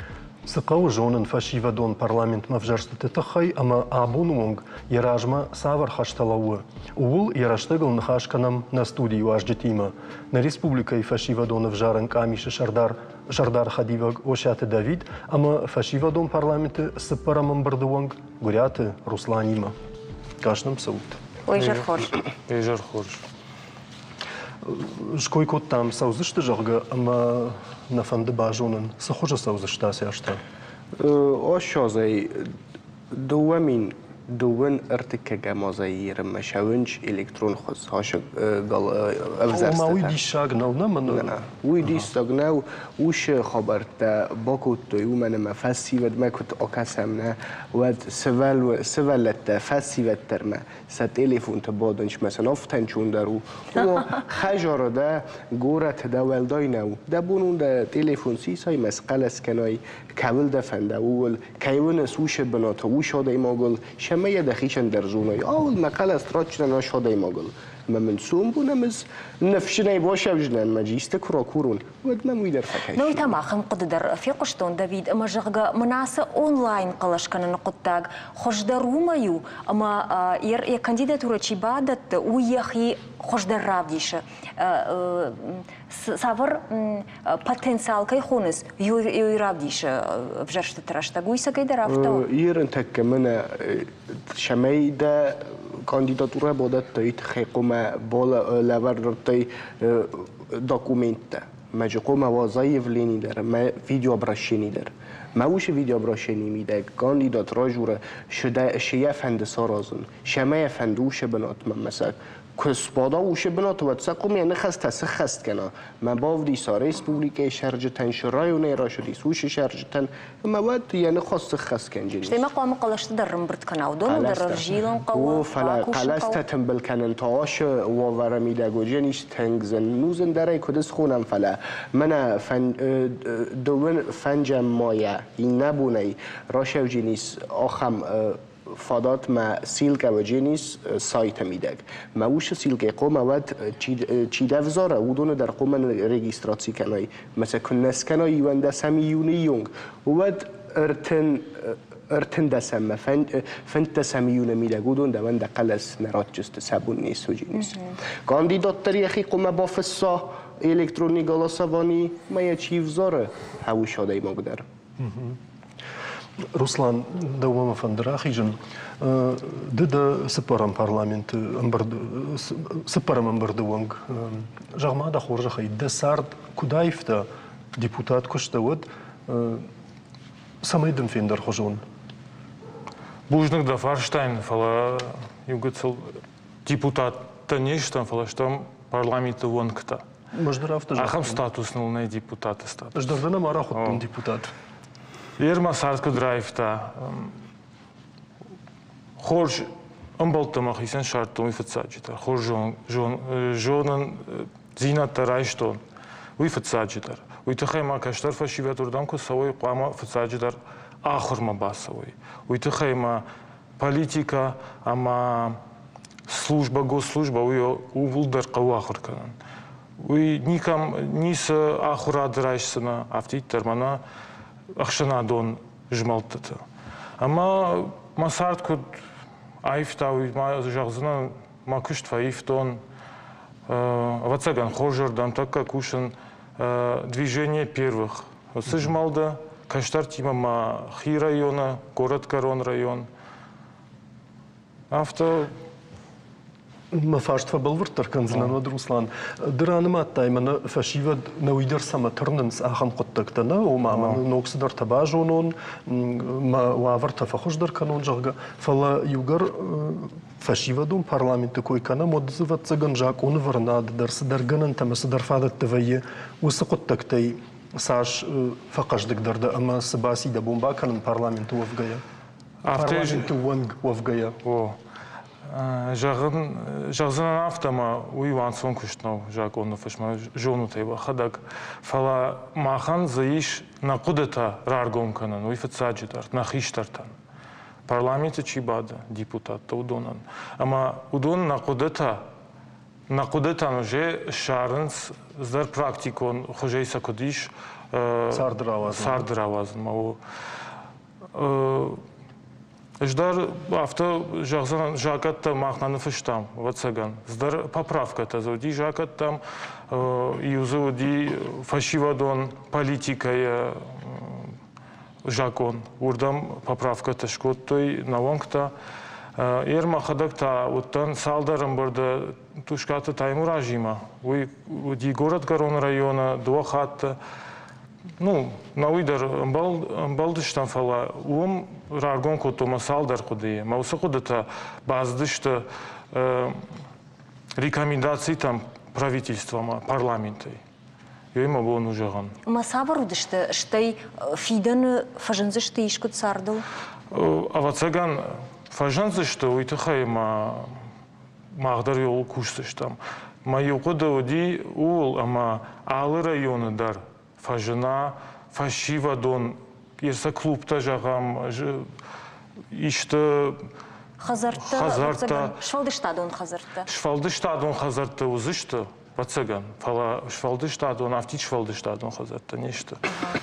Цы хъӕуы зонын фӕсивӕдон парламентмӕ ӕвзӕрстыты тыххӕй ӕмӕ абоны онг йӕ размӕ цавӕр хӕстӕ лӕууы, ууыл йӕ рӕстӕгыл ныхас кӕнӕм нӕ студийы уазджытимӕ. Нӕ республикӕйы фӕсивӕдон ӕвзарӕн къамисы сӕрдар сӕрдар хӕдивӕг Осиаты Давид ӕмӕ фӕсивӕдон парламенты цыппӕрӕм ӕмбырды уӕнг Гуыриаты Русланимӕ. Гас нӕм цӕут. Изӕр хорз. Изӕр хорз. Ской кодтам, цӕудзысты, зӕгъгӕ, ӕмӕ нӕ фӕнды базонын, цы хуызы цӕудзысты ацы азтӕ? Ошозӕй 2000 ӕртыккӕгӕм азӕй ерынмӕ сӕуынч электрон хуыз ӕвзӕрстытӕ. Ома уый диссаг нӕу, нӕ мӕн? Уый диссаг нӕу. Уыцы хабӕрттӕ бакодтой, уымӕн ӕмӕ фӕсивӕдмӕ куыд акӕсӕм, нӕ, уӕд сывӕллӕттӕ фӕсивӕд дӕр ма сӕ телефонты бадынчмӕ сын афтӕнчондӕр у. Ома, хӕдзары дӕ, горӕты дӕ уӕлдай нӕу. Дӕ бон у дӕ телефон сисай мӕ схъӕлӕс кӕнай, кӕуыл дӕ фӕнда, ууыл. Кӕй уыныс уыцы бынаты, уыцы адӕймагыл, цӕмӕй йӕ дӕхицӕн дӕр зонай. Ауыл мӕ хъӕлӕс ратдзынӕн ас адӕймагыл. Ӕмӕ мын сомбон ӕмӕ ныфсджынӕй басӕвзынӕн мӕ исты куы ракурон, уӕд мӕм уый дӕр фӕкӕсы. Ну, уый та махӕн хъуыды дӕр фехъуыстон, Давид, ӕмӕ зӕгъгӕ, мын ацы онлайн хъӕлӕс кӕныны хъуыддаг хуыздӕр уымӕй у, ӕмӕ йӕ кандидатурӕ чи бадӕтты, уый йӕхи хуыздӕр равдисы. Цавӕр потенциал кӕй хонынц, уый равдисы ӕвзӕрстыты рӕстӕг. Уый цӕгӕйдӕр афтӕ у? Ирынтӕккӕ мӕнӕ цӕмӕй дӕ кандидатурӕ бадӕттай, тыххӕй хъуамӕ лӕвӕрдтай документтӕ. Мӕ же хъуамӕ уа заявлени дӕр, мӕ видеообращени дӕр. Мӕ уыцы видеообращенийы мидӕг кандидат разуры, цы йӕ фӕнды саразын, цӕмӕ йӕ фӕнды уыцы бынатмӕ мӕ сӕ куы сбада уыцы бынаты, уӕд сӕ хъуамӕ йӕ ныхӕстӕ сыххӕст кӕна. Мӕ бавдиса республикӕйы цӕрджытӕн, цы районӕй рацыдис, уыцы цӕрджытӕн ӕмӕ уӕд йӕ ныхас сыххӕст кӕнджын. Стӕй ма хъуамӕ хъӕлӕсты дӕр ӕмбырд кӕна, уыдоныл дӕр ӕрзилын хъӕуы, О, фӕлӕ хъӕлӕстӕ тымбыл кӕнын та ашы уавӕры мидӕг уыдзӕнис тынг зын. Ну, зындӕрӕй куыд схонӕм, фӕлӕ мӕнӕ дыууын фӕнджӕм майӕ иннӕ бонӕй рацӕуджынис ахӕм фадат мӕ силкӕ уыдзӕнис сайты мидӕг. Мӕ уыцы силкӕй хъуамӕ уӕд чи дӕ взара, уыдоны дӕр хъуамӕ регистраци кӕнай. Мӕ сӕ куыннӕ скӕнай иуӕндӕсӕм июны онг, уӕд ӕртындӕсӕммӕ, фынддӕсӕм июны мидӕг уыдон дӕуӕн дӕ хъӕлӕс нӕ ратдзысты, сӕ бон не суыдзӕнис. Кандидат дӕр йӕхи хъуамӕ бафысса электронный голосовани, мӕ йӕ чи взары, уыцы адӕймаг дӕр. Руслан, дӕумӕ мӕ фӕнды рахизын. Ды дӕ цыппӕрӕм парламенты ӕмбырд, цыппӕрӕм ӕмбырды уӕнг. Зӕгъ-ма дӕ хорзӕхӕй, дӕ цард куыд аивта, депутат куы сдӕ, уӕд цӕмӕй дын фендӕрхуызон? Бузныг дӕ фарстайӕн, фӕлӕ иу гыццыл депутаттӕ не стӕм, фӕлӕ стӕм парламенты уӕнгтӕ. Ӕз дӕр афтӕ Ахӕм статус ныл нӕй депутаты статус. Ӕз дӕр дӕ нӕма рахуыдтон депутат. Ер мӕ цард куыд раивта, хорз ӕмбӕлттӕ мӕхицӕн ссардтон уый фыццаджыдӕр. Хорз зонындзинӕдтӕ райстон уый фыццаджыдӕр. Уый тыххӕй ма кӕстӕр фӕсивӕд уырдӕм куы цӕуой, хъуамӕ фыццаджыдӕр ахуырмӕ бацӕуой. Уый тыххӕй ма политикӕ ӕмӕ службӕ, госслужбӕ, уый ууыл дӕр хъӕуы ахуыр кӕнын. Уый никӕм ницы ахуырад райсдзынӕ, афтиддӕр мӕнӕ ӕхсӕнадон змӕлдтыты. Ӕмӕ мӕ цард куыд аивта, уый ма зӕгъдзынӕн, мӕ куыст фӕивтон. Ӕвӕццӕгӕн, хорзӕрдӕм тӕккӕ кусын движение первых. Уыцы змӕлды кӕстӕртимӕ ма хи районы, горӕтгӕрон район. Афтӕ Мӕ фарст фӕбӕлвырддӕр кӕндзынӕн уӕд, Руслан. Ды ранымадтай, мӕнӕ фӕсивӕд нӕ уый дӕр цӕмӕ тырнынц, ахӕм хъуыддӕгтӕ нӕ, ома мӕ ног цыдӕртӕ базонон, мӕ уавӕртӕ фӕхуыздӕр кӕнон, зӕгъгӕ. Фӕлӕ иугӕр фӕсивӕдон парламенты кой кӕнӕм, уӕд дзы, ӕвӕццӕгӕн, закъонывӕрынад дӕр цыдӕр гӕнӕнтӕ ӕмӕ цыдӕр фадӕттӕ вӕййы уыцы хъуыддӕгтӕй цас фӕхъӕздыгдӕр дӕ ӕмӕ цы баци дӕ бон бакӕнын парламенты уӕвгӕйӕ? Парламенты уӕнг уӕвгӕйӕ. О. Зӕгъын, зӕгъдзынӕн афтӕ, ӕмӕ уый уанцон куыст нӕу закъоны фысмӕ, зонут ӕй уӕхӕдӕг. Фӕлӕ махӕн дзы ис нӕ хъуыдытӕ раргом кӕнын, уый фыццаджыдӕр, нӕ хистӕртӕн. Парламенты чи бады, депутаттӕ, уыдонӕн. Ӕмӕ уыдон нӕ хъуыдытӕ нӕ хъуыдытӕн уже ссарынц дӕр практикон хуызӕй сӕ куыд ис. Царды рауадзынмӕ. Царды рауадзынмӕ у. Ӕз дӕр афтӕ зӕгъдзӕн, закъӕттӕ мах нӕ ныффыстам, ӕвӕццӕгӕн. Цыдӕр поправкӕтӕ дзы уыди закъӕттӕм, иу дзы уыди фӕсивӕдон политикӕйы закъон. Уырдӕм поправкӕтӕ скодтой нӕ уӕнгтӕ. Ер мӕхӕдӕг та уыдтӕн цалдӕр ӕмбырды Тускъаты Таймуразимӕ. Уый уыди Горӕтгӕрон районы дыууӕ хатты. Ну, науи дӕр ӕмбӕлдыстӕм, фӕлӕ уым раргом кодтон мӕ цалдӕр хъуыдыйы. Мӕ уыцы хъуыдытӕ бацыдысты рекомендацитӕм правительствомӕ, парламентӕй. Ёй мӕ бон у зӕгъын. Ӕмӕ цавӕр уыдысты, стӕй фидӕны фӕзындзысты искуыд цардыл? Ӕвӕццӕгӕн, фӕзындзысты, уый тыххӕй ма мах дӕр иууыл кусдзыстӕм. Мӕ иу хъуыды уыди ууыл, ӕмӕ алы районы дӕр фӕзына фӕсивӕдон сӕ клубтӕ, зӕгъӕм, исты хӕдзӕрттӕ, хӕдзӕрттӕ, сфӕлдыстадон хӕдзӕрттӕ. Сфӕлдыстадон хӕдзӕрттӕ уыдзысты, ӕвӕццӕгӕн, фӕлӕ сфӕлдыстадон, афтид сфӕлдыстадон хӕдзӕрттӕ не сты.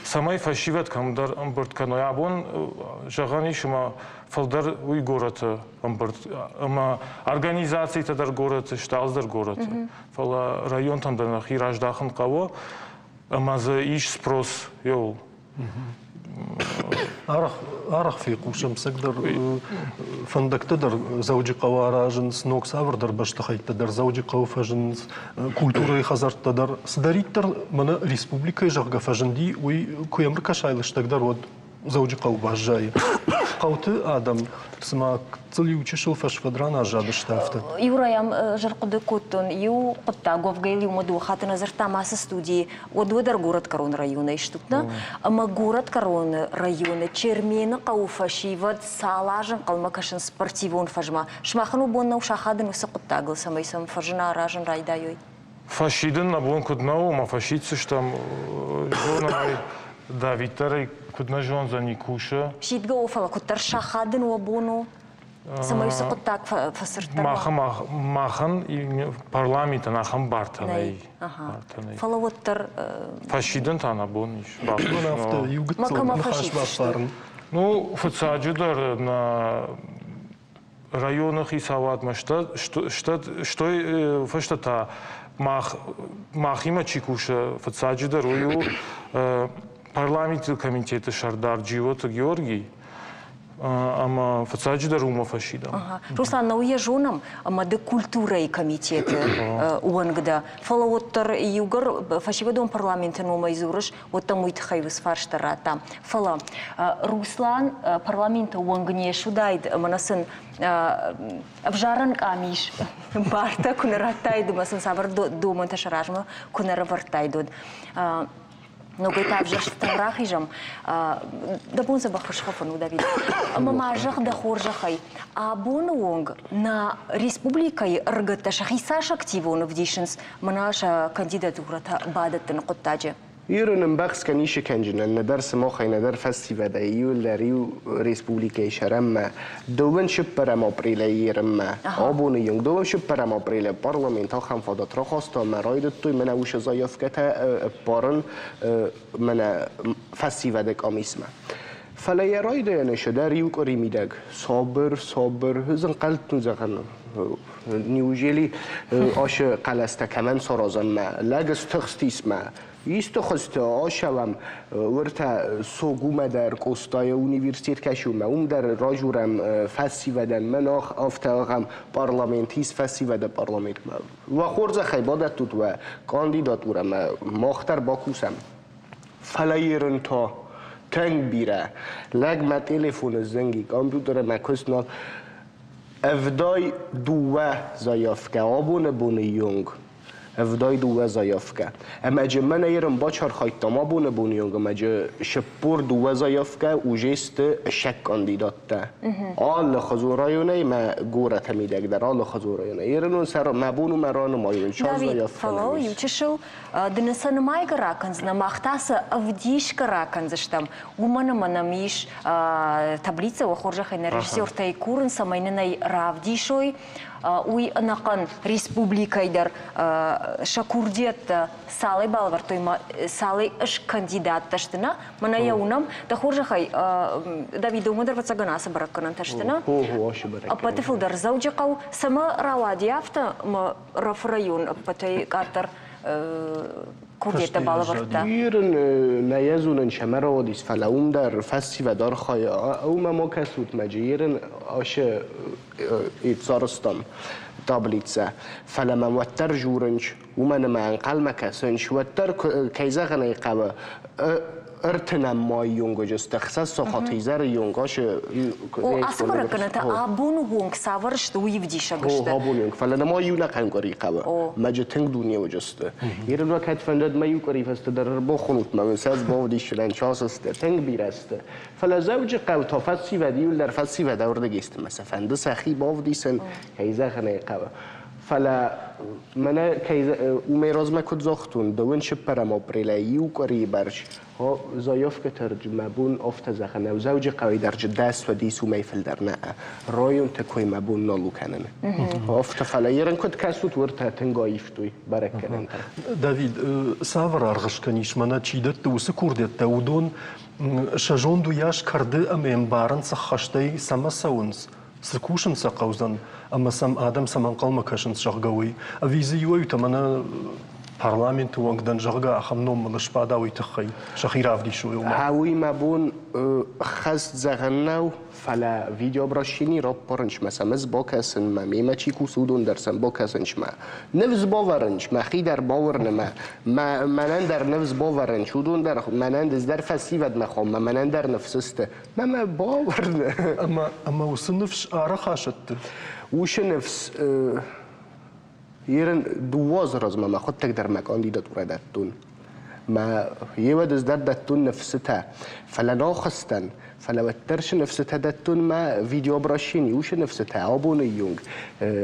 Цӕмӕй фӕсивӕд кӕмдӕр ӕмбырд кӕной. Абон зӕгъӕн ис, ӕмӕ фылдӕр уый горӕты ӕмбырд ӕмӕ организацитӕ дӕр горӕты сты, алцыдӕр горӕты. Фӕлӕ районтӕм дӕр нӕхи раздахын хъӕуы ӕмӕ дзы ис спрос еуыл. Арӕх фехъусӕм, цӕгдӕр фӕндӕгтӕ дӕр Дзӕуджыхъӕуы аразынц, ног цавӕрдӕр бӕстыхӕйттӕ дӕр Дзӕуджыхъӕуы фӕзынынц, культурӕйы хӕдзӕрттӕ дӕр. Цыдӕриддӕр мӕнӕ республикӕйы, зӕгъгӕ, фӕзынди, уый куы йӕм ӕркӕсай лыстӕгдӕр, уӕд Дзӕуджыхъӕуы баззайы. Хъӕуты адӕм цыма гыццыл иу чысыл фӕсфӕд ран аззадысты афтӕ. Иу райӕм ӕз кодтон иу хъуыддаг, уӕвгӕ иумӕ дыууӕ хатты нӕ дзырдтам ацы студийы, уӕд уӕддӕр горӕтгӕрон районӕй стут, нӕ? Ӕмӕ горӕтгӕроны районы Чермены хъӕуы фӕсивӕд цал азы ӕнхъӕлмӕ кӕсынц спортивон фӕзмӕ? Сымахӕн уӕ бон нӕу сахадын уыцы хъуыддагыл, цӕмӕй сӕм фӕзына аразын райдайой? Фӕсидын нӕ бон куыд нӕ у, ӕмӕ фӕсиддзыстӕм, зонӕм ӕй, Давид дӕр ӕй куыд нӕ зондзӕни, кусы. Сидгӕ у, фӕлӕ куыддӕр сахадын уӕ бон у, цӕмӕй уыцы хъуыддаг фӕцырддӕр уа? Махӕн парламентӕн ахӕм бартӕ нӕй. Фӕлӕ уӕддӕр... Фӕсидын та нӕ бон ис. Афтӕ иу гыццыл ныхас баппарын. Ну, фыццаджыдӕр нӕ районы хицауадмӕ стой фӕстӕ та мах махимӕ чи кусы, фыццаджыдӕр уый у парламенты комитеты сӕрдар Джиоты Георгий, ӕмӕ фыццаджыдӕр уымӕ фӕсидӕм. Руслан, нӕу йӕ зонӕм, ӕмӕ ды культурӕйы комитеты уӕнг дӕ, фӕлӕ уӕддӕр иугӕр фӕсивӕдон парламенты номӕй дзурыс, уӕд дӕм уый тыххӕй уыцы фарста радта. Фӕлӕ Руслан парламенты уӕнг не суыдаид ӕмӕ нӕ сын ӕвзарӕн къамис бартӕ куы нӕ радтаид ӕмӕ сын цавӕр домӕнтӕ сӕ размӕ куы нӕ рӕвӕрдтаид, уӕд ногӕй та ӕвзӕрстытӕм рахизӕм. Дӕ бон дзӕбӕх фысхофын у, Давид. Ӕмӕ ма зӕгъ дӕ хорзӕхӕй, абоны онг нӕ республикӕйы ӕрыгӕттӕ сӕхи цас активон ӕвдисынц мӕнӕ сӕ кандидатурӕтӕ бадӕттыны хъуыддаджы? Ирон ӕмбӕхсгӕ ницы кӕнджынӕн нӕдӕр сымахӕй, нӕдӕр фӕсивӕдӕй иуылдӕр иу республикӕйы сӕрӕммӕ дыууын цыппӕрӕм апрелӕй ерынмӕ. Абоны онг дыууын цыппӕрӕм апрелы парламент ахӕм фадат рахаста ӕмӕ райдыдтой мӕнӕ уыцы заявкӕтӕ ӕппарын мӕнӕ фӕсивӕды къамисмӕ. Фӕлӕ йӕ райдайӕны сӕдӕр иу къуыри мидӕг сабыр, сабыр, ӕнхъӕлдтон зӕгъын, неужели ашы хъӕлӕстӕ кӕмӕн саразӕм мӕ лӕг стыхстис мӕ исты хуызты ацӕуӕм уыртӕ Согумӕ дӕр Къостайы университет кӕсумӕ уым дӕр ражурӕм фӕсивӕдӕн мӕн афтӕ ахӕм парламент ис фӕсивӕды парламентмӕ уӕ хорзӕхӕй бадӕттут уӕ кандидатурӕмӕ мах дӕр бакусӕм фӕлӕ ерын та тынг бирӕ лӕг мӕ телефоны зынги компьютеры мӕ куыст нал 72 заявкӕ абоны боны онг 72 заявкӕ. Ӕмӕ джы мӕнӕ ерын бачархайдтам абоны боны онг ӕмӕ джы 42 заявкӕ уже сты сӕ кандидаттӕ. Алы хызон районӕй мӕ горӕты мидӕг дӕр алы хызон районӕй. Ерын сӕр мӕ бон у мӕ ранымайын час заявкӕ. Фӕлӕ иу чысыл ды нын сӕ нымайгӕ ракӕндзынӕ, мах та сӕ ӕвдисгӕ ракӕндзыстӕм. Уымӕн ӕмӕ нӕм ис таблицӕ, уӕ хорзӕхӕй нӕ режиссертӕй курын, цӕмӕй нын ӕй равдисой. Уый ӕнӕхъӕн республикӕйы дӕр. Сӕ курдиӕттӕ цалӕй балӕвӕрдтой ма цалӕй кандидаттӕ сты, нӕ? Мӕнӕ йӕ уынӕм. Дӕ хорзӕхӕй, Давид, уымӕ дӕр ӕвӕццӕгӕн ацы бӕрӕггӕнӕнтӕ сты, нӕ? Ӕппӕты фылдӕр Дзӕуджыхъӕу. Цӕмӕ рауади афтӕ, ӕмӕ Рафы район ӕппӕтӕй къаддӕр курдиӕттӕ балӕвӕрдта? Ирын нӕ йӕ зонын, цӕмӕ рауадис, фӕлӕ уым дӕр фӕсивӕд архайы. Уымӕ ма кӕсут, мӕджы Ирын ашы царыстам таблицӕ. Фӕлӕ мӕм уӕддӕр журынч, уымӕн ӕмӕ ӕнхъӕлмӕ кӕсынч, уӕддӕр, кӕй зӕгъын ӕй хъӕуы, ӕртынӕм майы онг сты, ӕхсӕз сахаты изӕры онг ашы О, ацы бӕрӕггӕнӕнтӕ абоны онг цавӕр сты, уый ӕвдисӕг сты. О, абоны онг, фӕлӕ нырма иу нӕхъӕн къуыри хъӕуы. Мӕджы тынг дунеуджы сты. Ирын кӕд фӕндӕд мӕ иу къуыри фӕстӕ дӕр ӕрбахонут мӕ уын сӕ бавдисынӕн час сты, тынг бирӕ сты. Фӕлӕ Дзӕуджыхъӕу та фӕсивӕд иуылдӕр фӕсивӕд ӕвӕрдыг исты мӕ сӕ фӕнды сӕхи бавдисын, кӕй зӕгъын ӕй хъӕуы. Фӕлӕ мӕнӕ кӕй уымӕй размӕ куыд загътон, дыууын цыппӕрӕм апрелӕй иу къуырийы бӕрц заявкӕтӕ мӕ бон афтӕ зӕгъын нӕу, Дзӕуджыхъӕуӕй дӕр дӕс уӕдис уымӕй фылдӕр нӕ. Районты кой мӕ бон нал у кӕнын. Афтӕ, фӕлӕ ерын куыд кӕсут, уыртӕ тынг аивтой бӕрӕггӕнӕнтӕ. Давид, цавӕр аргъ скӕнис, мӕнӕ чи дӕтты уыцы курдиӕттӕ, уыдон сӕ зонд уыйас кӕрды ӕмӕ ӕмбарынц ӕххӕстӕй цӕмӕ цӕуынц, цы кусын сӕ хъӕудзӕн ӕмӕ сӕм адӕм цӕмӕ ӕнхъӕлмӕ кӕсынц, зӕгъгӕ, уый. Ӕви дзы иуӕй-иутӕ мӕнӕ парламенты уӕнг дӕн, зӕгъгӕ, ахӕм ном мыл сбада, уый тыххӕй сӕхи равдисой, ома. Уый мӕ бон хӕст зӕгъын нӕу, фӕлӕ видеообращени раппарынчмӕ сӕм ӕз бакӕсынмӕ, мемӕ чи кусы, уыдон дӕр сӕм бакӕсынчмӕ. Ныфс бавӕрынч, мӕхи дӕр бауырны мӕ, мӕнӕн дӕр ныфс бавӕрынч, уыдон дӕр мӕнӕн дӕр фӕсивӕдмӕ хоммӕ, мӕнӕн дӕр ныфс сты. Мӕ мӕ бауырны. Ӕмӕ, ӕмӕ уыцы ныфс арӕх асӕтты? Уыцы ныфс Ерын дыууӕ азы размӕ мӕхуыдтӕг дӕр мӕ кандидатурӕ дӕттон. Мӕ еуӕд ӕз дӕр дӕттон ныфсытӕ, фӕлӕ нал хызтӕн, фӕлӕ уӕддӕр цы ныфсытӕ дӕттон мӕ видеообращени, уыцы ныфсытӕ абоны онг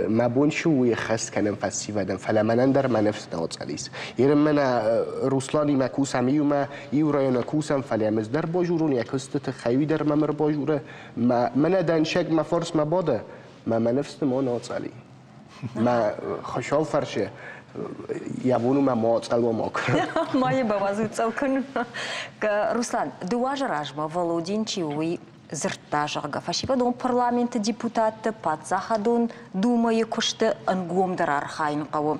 мӕ бон цы у, уый ӕххӕст кӕнын фӕсивӕдӕн, фӕлӕ мӕнӕн дӕр мӕ ныфс нал цӕлис. Ерын мӕнӕ Русланимӕ кусӕм иумӕ, иу районы кусӕм, фӕлӕ ӕз дӕр базурон йӕ куысты тыххӕй, уый дӕр мӕм ӕрбазуры. Мӕнӕ дӕнцӕг мӕ фарсмӕ бады, мӕ мӕ ныфс ма нал цӕли. Мӕ хуыцау фӕрсы, йӕ бон у мӕ ма цъӕл ма кӕн. Ма йӕ бауадзут цъӕл кӕнын. Руслан, дыууӕ азы размӕ Володин чи у, уый дзырдта, зӕгъгӕ, фӕсивӕдон парламенты депутатты паддзахадон думӕйы куысты ӕнгомдӕр архайын хъӕуы.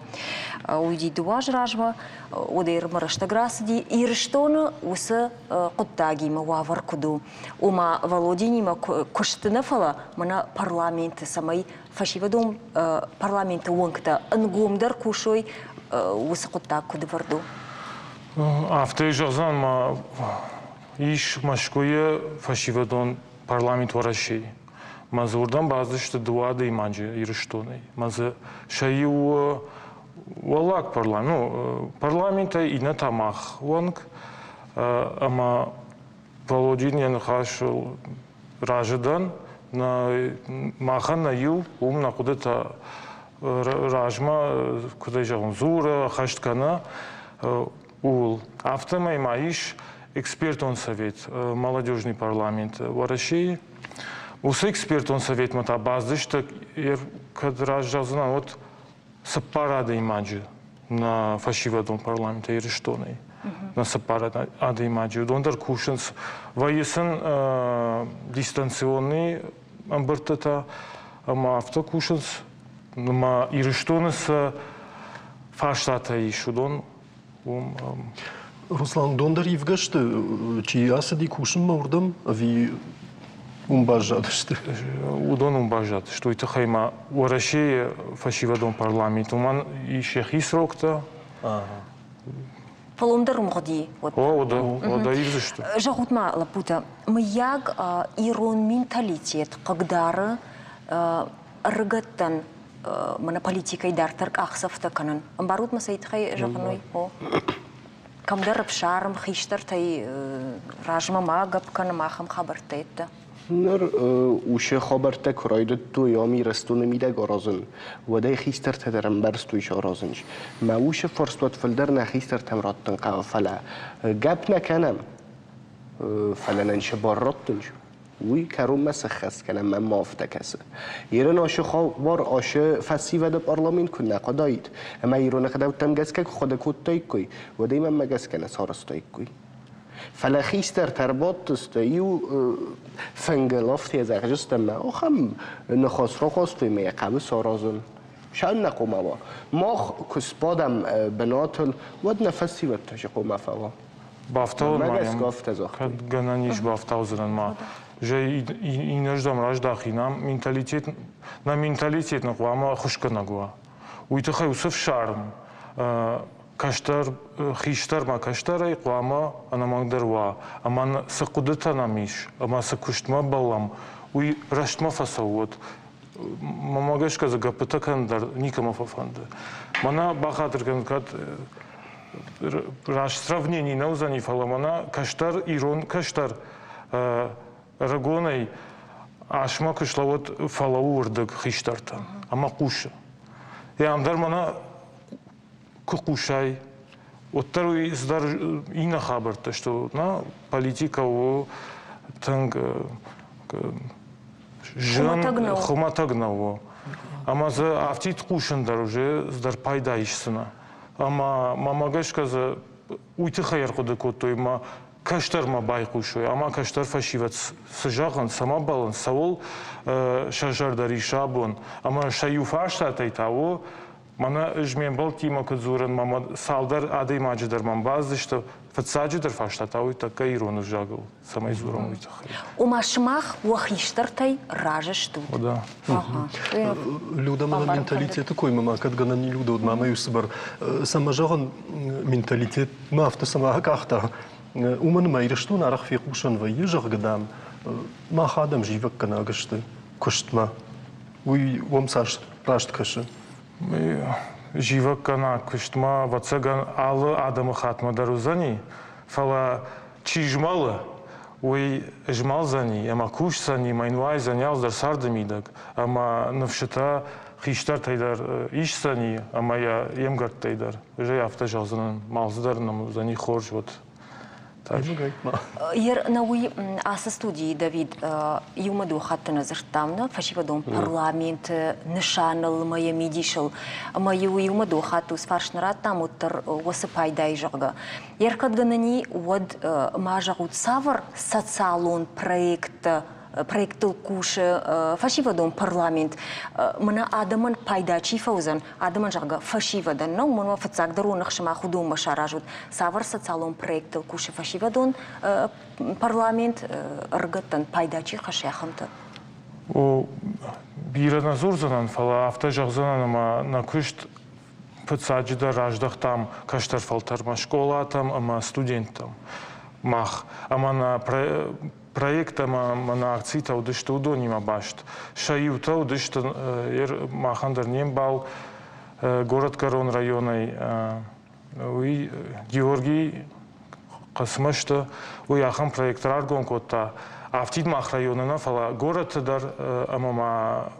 Уыди дыууӕ азы размӕ, уӕдӕй рӕстӕг рацыди, Ирыстоны уыцы хъуыддагимӕ уавӕр куыд у. Ома Володинимӕ куысты нӕ, фӕлӕ мӕнӕ парламенты, цӕмӕй фӕсивӕдон парламенты уӕнгтӕ ӕнгомдӕр кусой, уыцы хъуыддаг куыд ӕвӕрд у? Афтӕ зӕгъдзӕн ма ис Мӕскуыйы фӕсивӕдон парламент Уӕрӕсейы. Мӕ дзы уырдӕм бацыдысты дыууӕ адӕймаджы Ирыстонӕй. Мӕ дзы сӕ иу уӕллаг парламент, ну, парламентӕй, иннӕ та мах уӕнг. Ӕмӕ Володин йӕ ныхасыл разы дӕн. Махӕн нӕ иу, уым нӕ хъуыдытӕ размӕ, куыд ӕй зӕгъон, дзуры, ӕххӕст кӕны, ууыл. Афтӕмӕй ма ис экспертон совет молодежный парламент Уӕрӕсейы. Уыцы экспертон советмӕ та бацыдысты, кӕд раст зӕгъдзынӕн, уӕд цыппар адӕймаджы нӕ фӕсивӕдон парламенты Ирыстонӕй. Нӕ цыппар адӕймаджы. Уыдон дӕр кусынц. Вӕййы сын дистанционный ӕмбырдтытӕ ӕмӕ афтӕ кусынц. Ӕмӕ Ирыстоны цы фарстатӕ ис, уыдон уым. Руслан, уыдон дӕр ивгӕ сты? Чи ацыди кусынмӕ уырдӕм ӕви уым баззадысты? Уыдон уым баззадысты. Уый тыххӕй ма Уӕрӕсейы фӕсивӕдон парламент уымӕн ис йӕхи сроктӕ. Фӕлӕ уым дӕр ӕмгъуыди. О, уӕдӕ ивдзысты. Зӕгъут-ма, лӕппутӕ, мыййаг ирон менталитет хъыгдары ӕрыгӕттӕн мӕнӕ политикӕй дарддӕр къахдзӕфтӕ кӕнын. Ӕмбарут мӕ цӕй тыххӕй зӕгъын уый? О. Кӕмдӕр ӕфсарм хистӕртӕй размӕ ма гӕпп кӕнӕм ахӕм хабӕрттӕ йедтӕ. Ныр уыцы хабӕрттӕ куы райдыдтой ам Ирыстоны мидӕг аразын, уӕд ӕй хистӕртӕ дӕр ӕмбӕрстой саразын. Мӕ уыцы фарст уӕд фылдӕр нӕ хистӕртӕм раттын хъӕуы, фӕлӕ гӕпп нӕ кӕнӕм, фӕлӕ нын цы бар раттынц? Уый кӕронмӕ сӕххӕст кӕнӕм, мӕнмӕ афтӕ кӕсы. Ирон ашы хабар ашы фӕсивӕды парламент куы нӕ хъуыдаид, ӕмӕ ирон ӕгъдӕуттӕм гӕсгӕ куы хъуыды кодтаиккой, уӕд ӕй мӕнмӕ гӕсгӕ нӕ сарӕзтаиккой. Фӕлӕ хистӕртӕ ӕрбадтысты иу фынгыл, афтӕ зӕгъджысты ӕмӕ ахӕм ныхас рахастой ӕмӕ йӕ хъӕуы саразын. Сӕннӕ хъуамӕ уа. Мах куы сбадӕм бынатыл, уӕд нӕ фӕсивӕд та хъуамӕ фӕуа. Бафтауын ма йӕм, кӕд гӕнӕн ис бафтаудзынӕн ма. Зӕй иннӕрдӕм раздахин, ам менталитет, нӕ менталитет нын хъуамӕ ӕххуысгӕнӕг уа. Уый тыххӕй уыцы фсарм кӕстӕр, хистӕрмӕ кӕстӕрӕй хъуамӕ ӕнӕмӕнгдӕр уа. Ӕмӕ цы хъуыдытӕ нӕм ис ӕмӕ цы куыстмӕ бӕллӕм, уый рӕстмӕ фӕцӕуӕд. Мӕнмӕ гӕсгӕ дзы гӕппытӕ кӕнын дӕр никӕмӕ фӕфӕнды. Мӕнӕ бахатыр кӕн, кӕд раст сравнений нӕ уыдзӕни, фӕлӕ мӕнӕ кӕстӕр, ирон кӕстӕр ӕрыгонӕй асмӕ куы слӕууӕд, фӕлӕууы уырдыг хистӕртӕн ӕмӕ хъусы. Йӕ ам дӕр мӕнӕ куы хъусай, уӕддӕр уый цыдӕр иннӕ хабӕрттӕ сты. Нӕ политикӕ у тынг зын, хуымӕтӕг нӕу. Ӕмӕ дзы афтид хъусын дӕр уже цыдӕр пайда исдзынӕ. Ӕмӕ мӕмӕ гӕсгӕ дзы уый тыххӕй ӕрхъуыды кодтой ӕмӕ кӕстӕрмӕ байхъусой, ӕмӕ кӕстӕр фӕсивӕд цы зӕгъынц, цӕмӕ бӕллынц, цӕуыл сӕ зӕрдӕ риссы абон. Ӕмӕ сӕ иу фарстатӕй та у, Мӕнӕ ӕз ме мбӕлттимӕ куыд дзурын, мӕ цалдӕр адӕймаджы дӕр мӕм бацыдысты. Фыццаджыдӕр фарста та уый тӕккӕ ирон ӕвзагыл, цӕмӕй дзурӕм, уый тыххӕй. Ома сымах уӕ хистӕртӕй разы стут? Да. Люда, мӕнӕ менталитеты коймӕ ма кӕд гӕнӕн и Люда, уӕд ма мӕ иу цыбыр цӕмӕ зӕгъын, менталитет мӕ афтӕ цӕмӕ акъахта, уымӕн ӕмӕ Ирыстон арӕх фехъусӕн вӕййы, зӕгъгӕ, дам, мах адӕм зивӕггӕнаг сты куыстмӕ. Уый уӕм цас раст кӕсы? Зивӕггӕнӕг куыстмӕ, ӕвӕццӕгӕн, алы адӕмыхатмӕ дӕр уыдзӕни, фӕлӕ чи змӕлы, уый змӕлдзӕни ӕмӕ кусдзӕни, мӕ йын уайдзӕни алцыдӕр царды мидӕг, ӕмӕ ныфсытӕ хистӕртӕй дӕр исдзӕни ӕмӕ йӕ йе мгӕрттӕй дӕр. Ӕз ӕй афтӕ зӕгъдзынӕн, алцыдӕр нӕм уыдзӕни хорз, уӕд. Нӕ уый ацы студийы, Давид, иумӕ дыууӕ хатты нӕ дзырдтам нӕ фӕсивӕдон парламенты нысаныл ӕмӕ йӕ мидисыл. Ӕмӕ иу иумӕ дыууӕ хатты уыцы фарст нӕ радтам, уӕддӕр уыцы пайдайы, зӕгъгӕ. Йе ркӕдгӕнӕни, уӕд ма зӕгъут, цавӕр социалон проекттӕ проекттыл кусы фӕсивӕдон парламент, мӕнӕ адӕмӕн пайда чи фӕуыдзӕн, адӕмӕн, зӕгъгӕ, фӕсивӕдӕн нӕ, уымӕн ӕмӕ фыццагдӕр уон сымах уыдонмӕ саразут, цавӕр социалон проекттыл кусы фӕсивӕдон парламент, ӕрыгӕттӕн пайда чи хӕссы, ахӕмтӕ? О, бирӕ нӕ дзурдзынӕн, фӕлӕ афтӕ зӕгъдзынӕн, ӕмӕ нӕ куыст фыццаджыдӕр раздӕхтам кӕстӕр фӕлтӕрмӕ, скъолатӕм ӕмӕ студенттӕм мах. Ӕмӕ нӕ проект ӕмӕ мӕнӕ акцитӕ уыдысты уыдонимӕ баст. Сӕ иутӕ уыдысты махӕн дӕр не мбал горӕтгӕрон районӕй. Уый Георгий Хъӕцмӕзты, уый ахӕм проект раргом кодта. Афтид мах районы нӕ, фӕлӕ горӕты дӕр ӕмӕ ма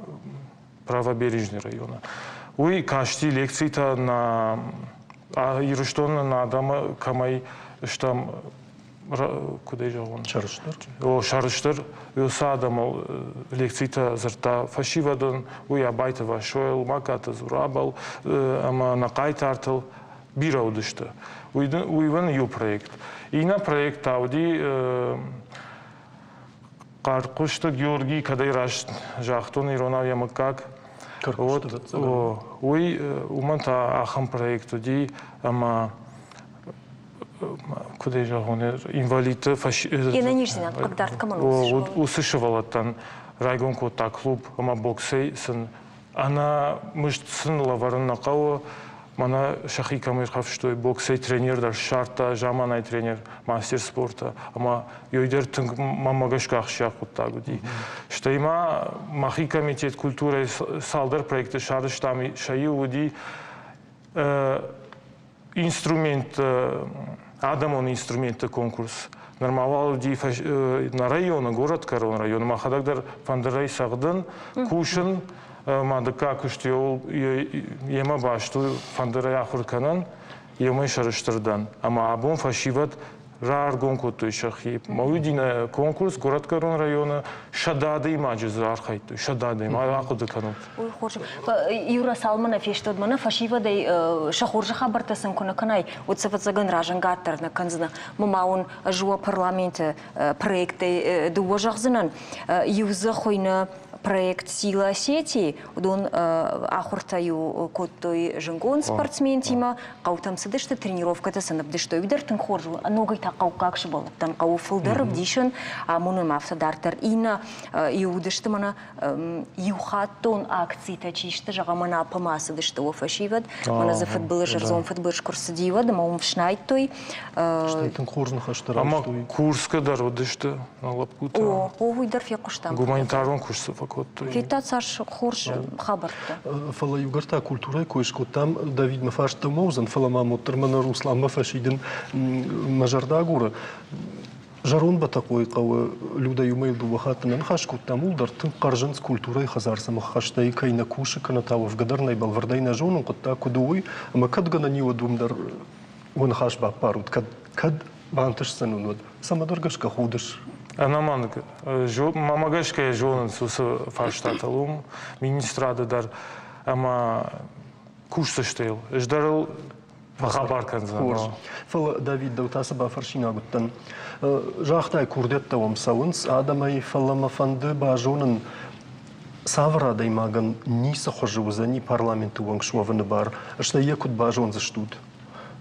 Правобережный районы. Уый касти лекцитӕ нӕ Ирыстоны нӕ адӕмы кӕмӕй стӕм куыд ӕй зӕгъон? Сӕрыстыр. О, сӕрыстыр. Уыцы адӕмыл лекцитӕ дзырдта фӕсивӕдӕн, уый Абайты Васойыл, Магкаты Зурабыл ӕмӕ нӕ хъайтартыл бирӕ уыдысты. Уый, уый уын иу проект. Иннӕ проект та уыди Хъӕрхъуысты Георгий, кӕдӕй раст загътон иронау йӕ мыггаг, уый уымӕн та ахӕм проект уыди, ӕмӕ куыд ӕй зӕгъон, инвалидты Йе нӕниздзинад хъыгдард кӕмӕн уыд, уыцы сывӕллӕттӕн райгом кодта клуб ӕмӕ боксӕй сын ӕнӕ мызд сын лӕвӕрын нӕ хъӕуы. Мӕнӕ сӕхи кӕм ирхӕфстой, боксӕй тренер дӕр ссардта, заманай тренер, мастер спорта ӕмӕ ёй дӕр тынг мӕнмӕ гӕсгӕ ахсджиаг хъуыддаг уыди. Стӕй ма мӕхи комитет культурӕйы цалдӕр проекты сарӕзтам, сӕ иу уыди инструментты, адӕмон инструментты конкурс. Нырма уал уыди нӕ районы, горӕтгӕрон районы, мӕхӕдӕг дӕр фӕндырӕй цӕгъдын, кусын, мӕ дыккаг куыст йемӕ баст у фӕндырӕй ахуыр кӕнын, йемӕ сӕрыстыр дӕн. Ӕмӕ абон фӕсивӕд Раргом кодтой сӕхи. Уыди нӕ конкурс Горӕтгӕрон районы 100 адӕймаджы дзы архайдтой, 100 адӕймаг ахъуыды кӕнут. Ой, хорз. Юра, цалынмӕ нӕ фестод, мӕнӕ фӕсивӕдӕй сӕ хорзы хабӕрттӕ сын куы нӕ кӕнай, уӕд сӕ ӕвӕццӕгӕн разӕнгард дӕр нӕ кӕндзынӕ. Мӕ ма уын ӕз уӕ парламенты проекттӕй дыууӕ зӕгъдзынӕн. Иу дзы хуыйны проект «Сила Осетии». Уыдон ахуыртӕ-иу кодтой зынгон спортсментимӕ, хъӕутӕм цыдысты, тренировкӕтӕ сын ӕвдыстой. Уый дӕр тынг хорз у. Ногӕй та хъӕуккаг сывӕллӕттӕн хъӕуы фылдӕр ӕвдисын, амонын афтӕ дарддӕр. Иннӕ иу уыдысты мӕнӕ иухаттон акцитӕ чи сты, зӕгъӕм, Анапӕмӕ ацыдысты уӕ фӕсивӕд. Мӕнӕ дзы фыдбылыз, ӕрдзон фыдбылыз куы рцыди, уӕд ӕмӕ уым фснайдтой. Стӕй тынг хорз ныхӕстӕ райстой. Ӕмӕ Курскы дӕр уыдысты нӕ лӕппутӕ. О, о, уый дӕр фехъуыстам. Гуманитарон куыст цы фӕкодтой. Федтат цас хорз хабӕрттӕ. Фӕлӕ иугӕр та культурӕйы кой скодтам, Давид мӕ фарст дӕумӕ уыдзӕн, фӕлӕ ма уӕддӕр мӕнӕ Русланмӕ фӕсидын мӕ зӕрдӕ агуры. Зӕронд Бӕтӕхъойы хъӕуы Людӕ иумӕ дыууӕ хатты нӕ ныхас кодтам, ууыл дӕр тынг хъӕрзынц культурӕйы хӕдзар цӕмӕ ххӕстӕй кӕй нӕ кусы, кӕнӕ та уӕвгӕ дӕр нӕй бӕлвырдӕй нӕ зонын хъуыддаг куыд у, уый. Ӕмӕ кӕд гӕнӕн и, уӕд уым дӕр уӕ ныхас баппарут, кӕд, кӕд бантысдзӕн уын, уӕд цӕмӕдӕр гӕсгӕ худыс. Ӕнӕмӕнг. Мӕмӕ гӕсгӕ зонынц уыцы фарстатыл уым министрады дӕр ӕмӕ кусдзысты йыл. Ӕз дӕр ыл фӕхабар кӕндзынӕн. Хорз. Фӕлӕ, Давид, дӕу та цы бафӕрсинаг уыдтӕн. Загътай, курдиӕттӕ уӕм цӕуынц адӕмӕй, фӕлӕ мӕ фӕнды базонын, цавӕр адӕймагӕн ницы хуызы уыдзӕни парламенты уӕнг суӕвыны бар, стӕй йӕ куыд базондзыстут?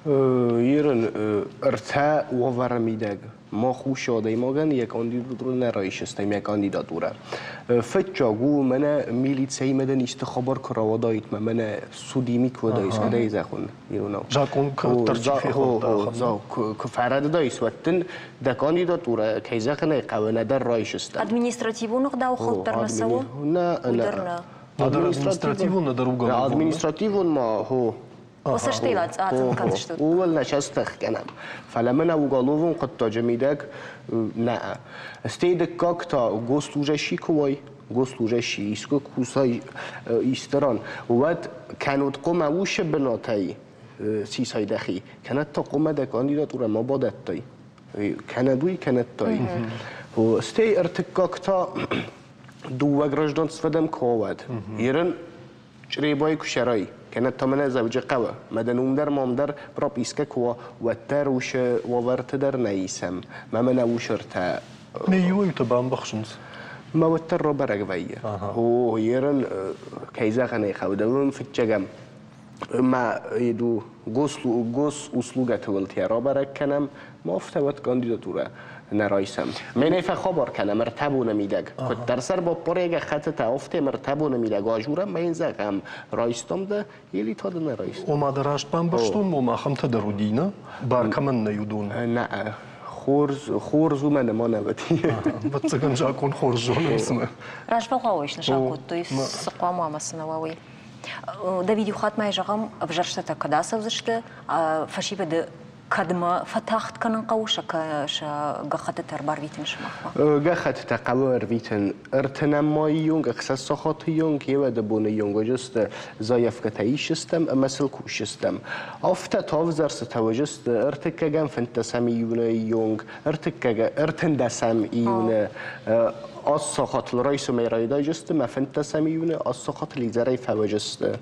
Ирын ӕртӕ уавӕры мидӕг мах уыцы адӕймагӕн йӕ кандидатурӕ нӕ райсыстам, йӕ кандидатурӕ. Фыццаг у, мӕнӕ милицӕимӕ дӕн исты хабар куы рауадаид, мӕ мӕнӕ судими куы уадаис, кӕдӕй зӕгъун иронау. Закъон кӕддӕр чи фехӕлдта. Куы фӕрӕдыдаис, уӕд дын дӕ кандидатурӕ, кӕй зӕгъын ӕй хъӕуы, нӕдӕр райсыстам. Административон ӕгъдау хӕлд дӕр нӕ цӕуы? Нӕ, нӕ. Административон нӕдӕр уголовон. Административон ма, хо. Цӕстӕй ацъын кӕндзыстут? Ууыл нӕ сӕстых кӕнӕм. Фӕлӕ мын уголовон хъуыддаджы мидӕг нӕ. Стӕй дыккаг та госслужащий куы уай, госслужащий искуы кусай исты ран, уӕд кӕнод хъуамӕ усы бынатӕй сисай дӕхи, кӕнӕд та хъуамӕ дӕ кандидатурӕ ма бадӕттай. Кӕнӕд уый, кӕнӕд той. Стӕй ӕртыккаг та дыууӕ гражданство дӕм куы уӕд. Ерын Чъребайы куы сӕрай, кӕнӕ та мӕнӕ Дзӕуджыхъӕуы, мӕ дын уым дӕр, мам дӕр пропискӕ куы уа, уӕддӕр уыцы уавӕрты дӕр нӕ исӕм. Мӕ мӕнӕ усыртӕ. Ме иуӕй-иутӕ бамбӕхсынц. Мӕ уӕддӕр рабӕрӕг вӕййы. О, ерын, кӕй зӕгъын ӕй хъӕуы, дӕуӕн фыццӕгӕм мӕ еду госуслугӕты уылты рабӕрӕг кӕнӕм, ма афтӕ уӕд кандидатурӕ нӕ райсӕм. Мӕнӕй фӕхабар кӕнӕм ӕртӕ боны мидӕг. Куыддӕр сӕрбаппарӕй гӕххӕттытӕ афтӕ ӕртӕ боны мидӕг ажурӕм ӕмӕ йын зӕгъӕм, райстам дӕ или та дӕ нӕ райстам. Ома дӕ раст бамбӕрстон, ома ахӕмтӕ дӕр уыди, нӕ? Бар кӕмӕн нӕй, уыдон. Нӕ, хорз, хорз у мӕнӕ ма нӕ уыди. Ӕвӕццӕгӕн, закъон хорз зонынц мӕ. Развӕлгъау ӕй снысан кодтой, цы хъуамӕ ӕмӕ цы нӕ уа, уый. Давид, иу хатт ма зӕгъӕм, ӕвзӕрстытӕ кӕд ацӕудзысты, фӕсивӕды кӕдмӕ фӕтагъд кӕнын хъӕуы сӕ гӕххӕттытӕ ӕрбарвитын сымахмӕ? Гӕххӕттытӕ хъӕуы ӕрвитын ӕртынӕм майы онг, ӕхсӕз сахаты онг, еуӕды боны онг уыдысты заявкӕтӕ исдзыстӕм ӕмӕ сыл кусдзыстӕм. Афтӕ та ӕвзӕрстытӕ уыдысты ӕртыккӕгӕм фынддӕсӕм июны онг, ӕртындӕсӕм июны аст сахатыл райсомӕй райдайдзысты мӕ фынддӕсӕм июны аст сахатыл изӕрӕй фӕуыдзысты.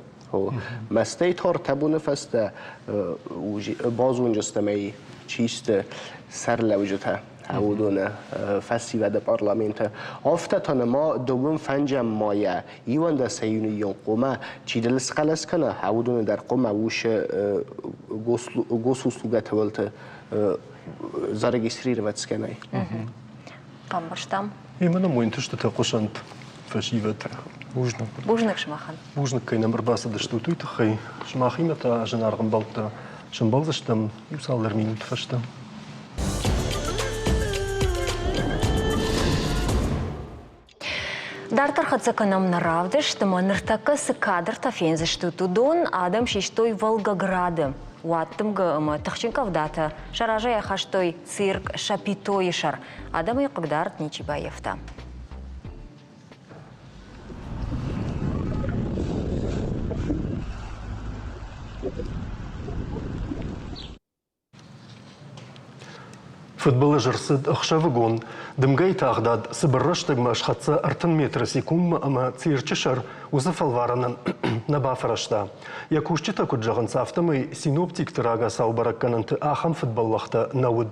Мӕстӕй та ӕртӕ боны фӕстӕ базондзыстӕм ӕй, чи сты сӕрлӕуджытӕ уыдоны фӕсивӕды парламенты. Афтӕ та нырма дыууын фӕнджӕм майӕ иуӕндӕс июны хъуамӕ чидӕр схъӕлӕс кӕна, уыдоны дӕр хъуамӕ уыцы госуслугӕты уылты зарегистрировать скӕнай. Бамбӕрстам. Именно мой ӕнтыстытӕ хъуысӕнт фӕсивӕд. Бузныг. Бузныг сымахӕн. Бузныг, кӕй нӕм ӕрбацыдыстут, уый тыххӕй. Сымахимӕ та зынаргъ ӕмбӕлттӕ сӕмбӕлдзыстӕм иу цалдӕр минуты фӕстӕ. Дарддӕр хӕццӕ кӕнӕм нӕ равдыст ӕмӕ ныртӕккӕ цы кадртӕ фендзыстут, уыдон адӕм систой Волгограды. Уаддымгӕ ӕмӕ тыхджын къӕвдатӕ сӕ разӕй ахастой цирк Шапитойы сӕр. Адӕмӕй хъыгдард ничи баййӕфта. Фыдбылыз ӕрцыд ӕхсӕвыгон. Дымгӕйы тагъдад цыбыр рӕстӕгмӕ схӕццӕ 30 метры секундмӕ ӕмӕ цирчы сӕр уыцы фӕлварӕнӕн нӕ бафӕрӕзта. Йӕ кусджытӕ куыд зӕгъынц, афтӕмӕй синоптикты рагацау бӕрӕггӕнӕнты ахӕм фыдбӕллӕхтӕ нӕ уыд.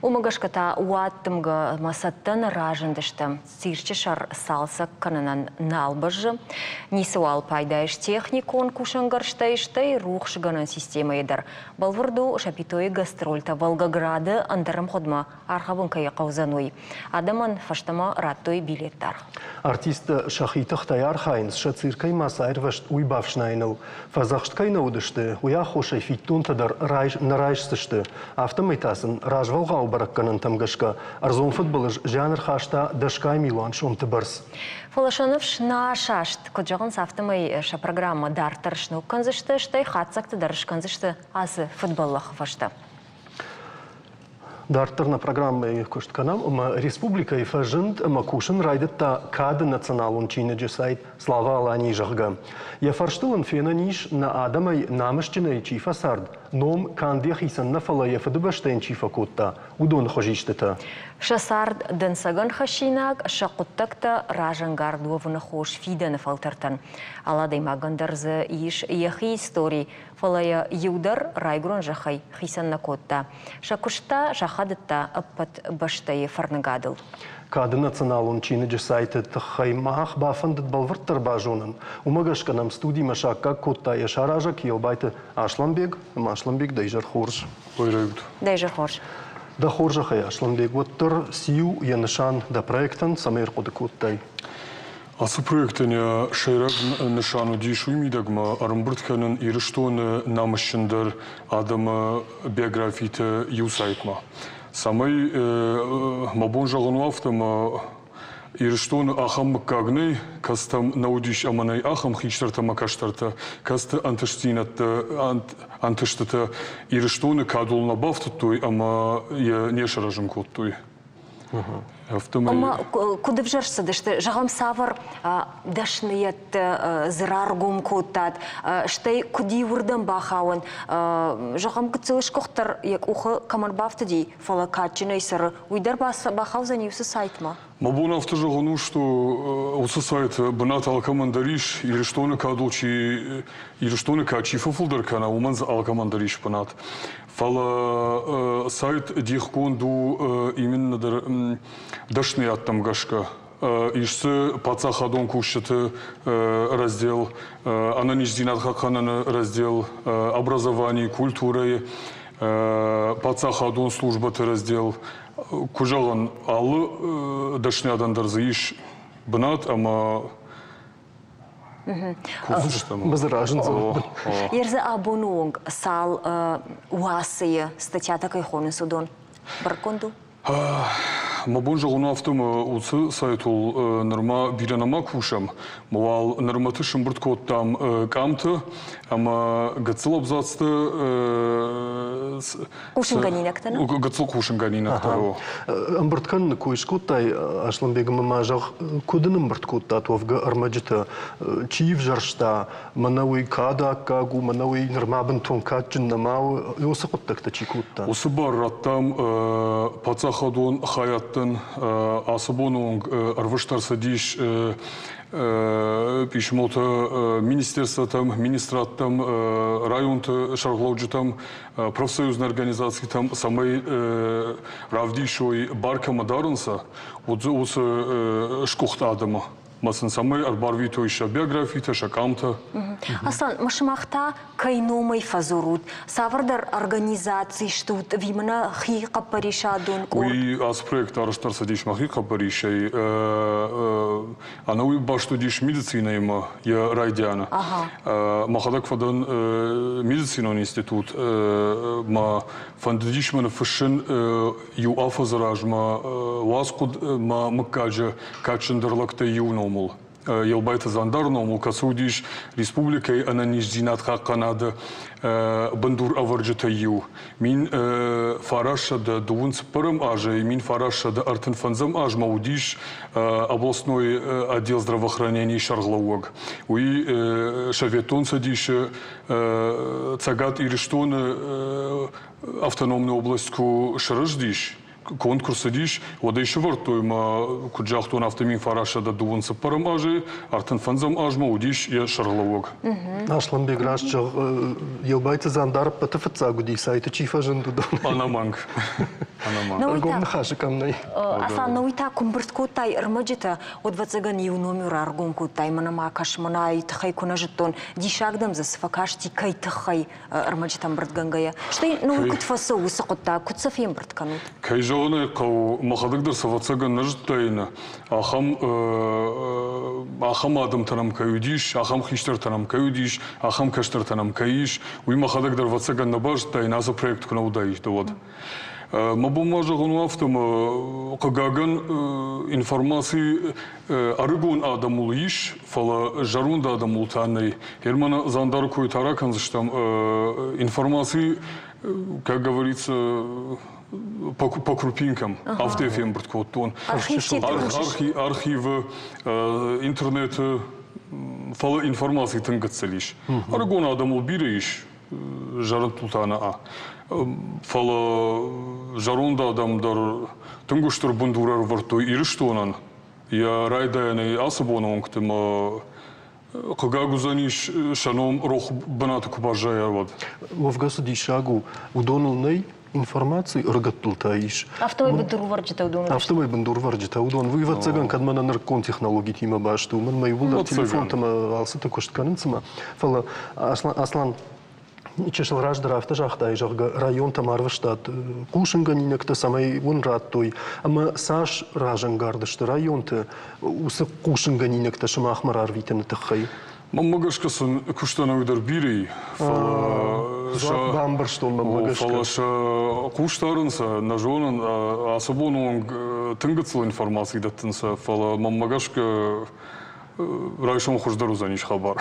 Уымӕ гӕсгӕ та уаддымгӕмӕ цӕттӕ нӕ разындысты. Цирчы сӕр цалцӕг кӕнынӕн нал бӕззы. Ницыуал пайда ис техникон кусӕнгӕрзтӕй, стӕй рухсгӕнӕн системӕйы дӕр. Бӕлвырд у, Шапитойы гастрольтӕ Волгограды ӕндӕр ӕмгъуыдмӕ аргъӕвын кӕй хъӕудзӕн, уый. Адӕмӕн фӕстӕмӕ радтой билет дӕр. Артисттӕ сӕхи тыхтӕй архайынц, сӕ циркӕй ма цы аирвӕзт, уый бафснайыныл. Фӕдзӕхст кӕй нӕ уыдысты, уый аххосӕй фиддонтӕ дӕр нӕ райсдзысты. Афтӕмӕй та сын развӕлгъау бӕрӕггӕнӕнтӕм гӕсгӕ ӕрдзон фыдбылыз зиан ӕрхаста дӕсгай милуан сомты бӕрц. Фӕлӕ сӕ ныфс нӕ асаст. Куыд зӕгъынц, афтӕмӕй сӕ программӕ дарддӕр сног кӕндзысты, стӕй хатдзӕгтӕ дӕр скӕндзысты ацы фыдбӕллӕхы фӕстӕ. Дарддӕр нӕ программӕйы куыст кӕнӕм ӕмӕ республикӕйы фӕзынд ӕмӕ кусын райдыдта кады националон чиныджы сайт «Слава Алании», зӕгъгӕ. Йӕ фӕрстыл ын фенӕн ис, нӕ адӕмӕй намысджынӕй чи фӕцард, ном канд йӕхицӕн нӕ, фӕлӕ йӕ фыдыбӕстӕйӕн чи фӕкодта, уыдоны хуызистытӕ. Сӕ цард дӕнцӕгӕн хӕссинаг, сӕ хъуыддӕгтӕ разӕнгард уӕвыны хос фидӕны фӕлтӕртӕн. Алы адӕймагӕн дӕр дзы ис йӕхи истори, фӕлӕ йӕ иу дӕр райгуырӕн зӕххӕй хицӕн нӕ кодта. Сӕ куыст та сахадыдта ӕппӕт бӕстӕйы фӕрныгадыл. Кады националон чиныджы сайты тыххӕй мах бафӕндыд бӕлвырддӕр базонын. Уымӕ гӕсгӕ нӕм студимӕ саккаг кодта йӕ саразӕг Елбайты Аслӕнбег. Ӕмӕ Аслӕнбег, дӕ изӕр хорз. Дӕ изӕр хорз. Дӕ хорзӕхӕй, Аслӕнбег, уӕддӕр циу йӕ нысан дӕ проектӕн, цӕмӕй ӕрхъуыды кодтай? Ацы проектӕн йӕ сӕйраг нысан уыдис уый мидӕгмӕ ӕрӕмбырд кӕнын Ирыстоны намысджындӕр адӕмы биографиты иу сайтмӕ. Цӕмӕй мӕ бон зӕгъын у афтӕ, ӕмӕ Ирыстоны ахӕм мыггаг нӕй, кӕцытӕм нӕ уыдис ӕмӕ нӕй ахӕм хистӕртӕ ӕмӕ кӕстӕртӕ, кӕцыты ӕнтыстдзинӕдтӕ, ӕнтыстытӕ Ирыстоны кадыл нӕ бафтыдтой ӕмӕ йӕ не сырӕзын кодтой. Ӕмӕ куыд ӕвзӕрст цыдысты, зӕгъӕм, цавӕр дӕсныйӕдтӕ дзы раргом кодтат, стӕй куыд иуырдӕм бахауӕн, зӕгъӕм, гыццыл сгуыхт дӕр йӕ къухы кӕмӕн бафтыди, фӕлӕ кадджынӕй цӕры, уый дӕр бахаудзӕни уыцы сайтмӕ? Мӕ бон афтӕ зӕгъын у, что уыцы сайты бынат алкӕмӕн дӕр ис, Ирыстоны кадыл чи Ирыстоны кад чи фӕфылдӕр кӕна, уымӕн дзы алкӕмӕн дӕр ис бынат. Фӕлӕ сайт дихгонд у именно дӕр дӕсныйадтӕм гӕсгӕ. Ис дзы паддзахадон кусджыты раздел, ӕнӕниздзинад хъахъхъӕныны раздел, образованийы, культурӕйы, паддзахадон службӕты раздел. Куы зӕгъын, алы дӕсныйадӕн дӕр дзы ис бынат ӕмӕ Бызы разындзӕн. Ерзы абоны онг цал уацыйы статьятӕ кӕй хонынц, уыдон бӕрӕггонд у? Мӕ бон зӕгъын у афтӕ, ӕмӕ уыцы сайтыл нырма бирӕ нӕма кусӕм. Уал нырмӕты сымбырд кодтам къамты ӕмӕ гыццыл абзацты Хъусынгӕнинӕгтӕ? Гыццыл хъусынгӕнинӕгтӕ. Ӕмбырд кӕныны кой скодтай, Аслӕнбег, ӕмӕ ма зӕгъ, куыд ын ӕмбырд кодтат уӕвгӕ ӕрмӕджытӕ? Чи ӕвзӕрста, мӕнӕ уый кады аккаг у, мӕнӕ уый нырма бынтон кадджын нӕма у, уыцы хъуыддӕгтӕ чи кодта? Уыцы бар радтам паддзахадон хайадтӕн. Ацы боны онг ӕрвыст ӕрцыдис писмотӕ министерствотӕм, министрадтӕм, районты сӕргълӕуджытӕм, профсоюзон организацитӕм, цӕмӕй равдисой бар кӕмӕ дарынц, уыцы сгуыхт адӕмы. Ма сын цӕмӕй ӕрбарвитой сӕ биографитӕ, сӕ къамтӕ. Аслан, ма сымах та кӕй номӕй фӕдзурут? Цавӕрдӕр организаци стут ӕви мӕнӕ хи хъӕппӕрисадон къорд? Уый ацы проект арӕзт ӕрцыдис мӕхи хъӕппӕрисӕй. Ӕнӕуый баст уыдис медицинӕимӕ йӕ райдианы. Мӕхӕдӕг фӕдӕн медицинон институт, мӕ фӕндыдис мӕ ныффыссын иу афӕдзы размӕ уацхъуыд мӕ мыггаджы кадджындӕр лӕгтӕй иу номыл. Елбайты Дзандары номыл, кӕцы уыдис республикӕйы ӕнӕниздзинад хъахъхъӕнады бындур ӕвӕрджытӕй иу. 1924 азӕй 1935 азмӕ уыдис областной отдел здравоохранения сӕргълӕууӕг. Уый Советон Цӕдисы Цӕгат Ирыстоны автономный область куы сырӕзтис, Конд куы рцыдис, уӕд ӕй сӕвӕрдтой ӕмӕ, куыд загътон, афтӕ 1920 цыппӕрӕм азы, 35 азмӕ уыдис йӕ сӕргълӕууӕг. Аслӕнбег раст зӕгъ, Елбайты Дзандар ӕппӕты фыццаг уыди, сайты чи фӕзынд, уыдон. Ӕнӕмӕнг. Ӕнӕмӕнг. Ӕргом ныхасы къӕм нӕй. Аслан, науи та куы мбырд кодтай ӕрмӕджытӕ, уӕд, ӕвӕццӕгӕн, иу номер ӕргом кодтай, мӕнӕ ма кӕс, мӕнӕ ай тыххӕй куы нӕ зыдтон. Диссаг дӕм дзы цы фӕкасти, кӕй тыххӕй ӕрмӕджытӕ ӕмбырдгӕнгӕйӕ? Стӕй, ну, куыд фӕцӕуы уыцы хъуыддаг, куыд сӕ фембырд кӕнут? Кӕй зӕгъын ӕй хъӕуы, мӕхӕдӕг дӕр сӕ ӕвӕццӕгӕн нӕ зыдтаин, ахӕм ахӕм адӕмтӕ нӕм кӕй уыдис, ахӕм хистӕртӕ нӕм кӕй уыдис, ахӕм кӕстӕртӕ нӕм кӕй ис, уый мӕхӕдӕг дӕр ӕвӕццӕгӕн нӕ базыдтаин, ацы проект куы нӕ уыдаид, уӕд. Мӕ бон ма зӕгъын у афтӕ, ӕмӕ хъыгагӕн, информаци ӕрыгон адӕмыл ис, фӕлӕ зӕронд адӕмыл та нӕй. Германы Дзандары кой та ракӕндзыстӕм. Информаци, как говорится, по, по крупинкам афтӕ фембырд кодтон. Архивы, интернеты, фӕлӕ информаци тынг гыццыл ис. Ӕрыгон адӕмыл бирӕ ис, зӕрӕдтыл та нӕ. Фӕлӕ зӕронд адӕм дӕр тынг стыр бындур ӕрывӕрдтой Ирыстонӕн. Йӕ райдайӕнӕй ацы боны онгты ма хъыгаг уыдзӕнис, сӕ ном рох бынаты куы баззайа, уӕд. Уӕвгӕ цы диссаг у, уыдоныл нӕй информаци, ӕрыгӕттыл та ис. Афтӕмӕй бындурвӕрджытӕ уыдон Афтӕмӕй бындурвӕрджытӕ уыдон. Уый, ӕвӕццӕгӕн, кӕд мӕнӕ нырыккон технологитимӕ баст у, уымӕн мӕ иууылдӕр телефонтӕ ӕмӕ алцыты куыст кӕнынц цыма. Фӕлӕ Аслан, чысыл раздӕр афтӕ загътай, зӕгъгӕ, районтӕм арвыстат хъусынгӕнинӕгтӕ, цӕмӕй уын радтой. Ӕмӕ цас разӕнгард сты районты уыцы хъусынгӕнинӕгтӕ сымахмӕ рарвитыны тыххӕй? Мӕнмӕ гӕсгӕ сын куыстӕн ӕвдӕр бирӕ и, фӕлӕ сӕ бамбӕрстон мӕнмӕ гӕсгӕ. Фӕлӕ сӕ хъус дарын сӕ нӕ зонын, ацы боны онг тынг гыццыл информаци дӕттынц, фӕлӕ мӕнмӕ гӕсгӕ райсом хуыздӕр уыдзӕнис хабар.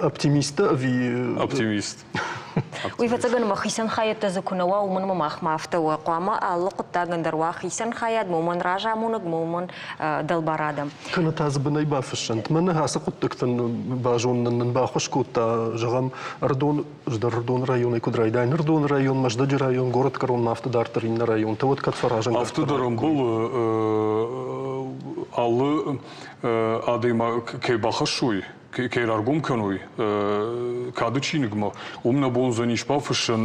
Оптимисттӕ ӕви? Оптимист. Уый ӕвӕццӕгӕн ӕмӕ хицӕн хайӕдтӕ дзы куы нӕ уа, уымӕн ӕмӕ махмӕ афтӕ у. Хъуамӕ алы хъуыддагӕн дӕр уа хицӕн хайад, уымӕн разамонӕг, уымӕн дӕлбар адӕм. Кӕнӕ та дзы бынӕй бафыссӕнт. Мӕнӕ ацы хъуыддӕгтӕн базонынӕн нын баххуыс кодта, зӕгъӕм, Ӕрыдон, ӕз дӕр Ӕрыдоны районӕй куыд райдайын, Ӕрыдоны район, Мӕздӕджы район, горӕтгӕронмӕ афтӕ дарддӕр иннӕ районтӕ, уӕд кӕд фӕразӕнгард Афтӕ дӕр ӕмбӕлы алы адӕймаг кӕй бахӕссой, кӕй раргом кӕной кады чиныгмӕ, уым нӕ бон уыдзӕнис бафыссын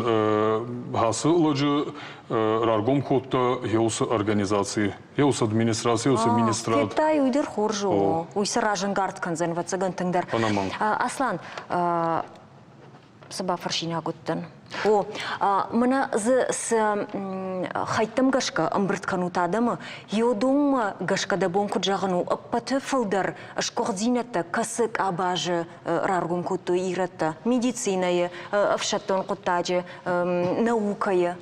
ацы лӕджы раргом кодта Еусы организаци, Еусы администраци, Еусы министрад. Федтай, уый дӕр хорз у. Уый сӕ разӕнгард кӕндзӕн, ӕвӕццӕгӕн, тынгдӕр. Ӕнӕмӕнг. Аслан, цы бафӕрсинаг уыдтӕн? О, мӕнӕ дзы цы хӕйттӕм гӕсгӕ ӕмбырд кӕнут адӕмы, йодоммӕ гӕсгӕ дӕ бон куыд зӕгъын у, ӕппӕты фылдӕр сгуыхтдзинӕдтӕ кӕцы къабазы раргом кодтой ирӕттӕ? Медицинӕйы, ӕфсӕддон хъуыддаджы, наукӕйы?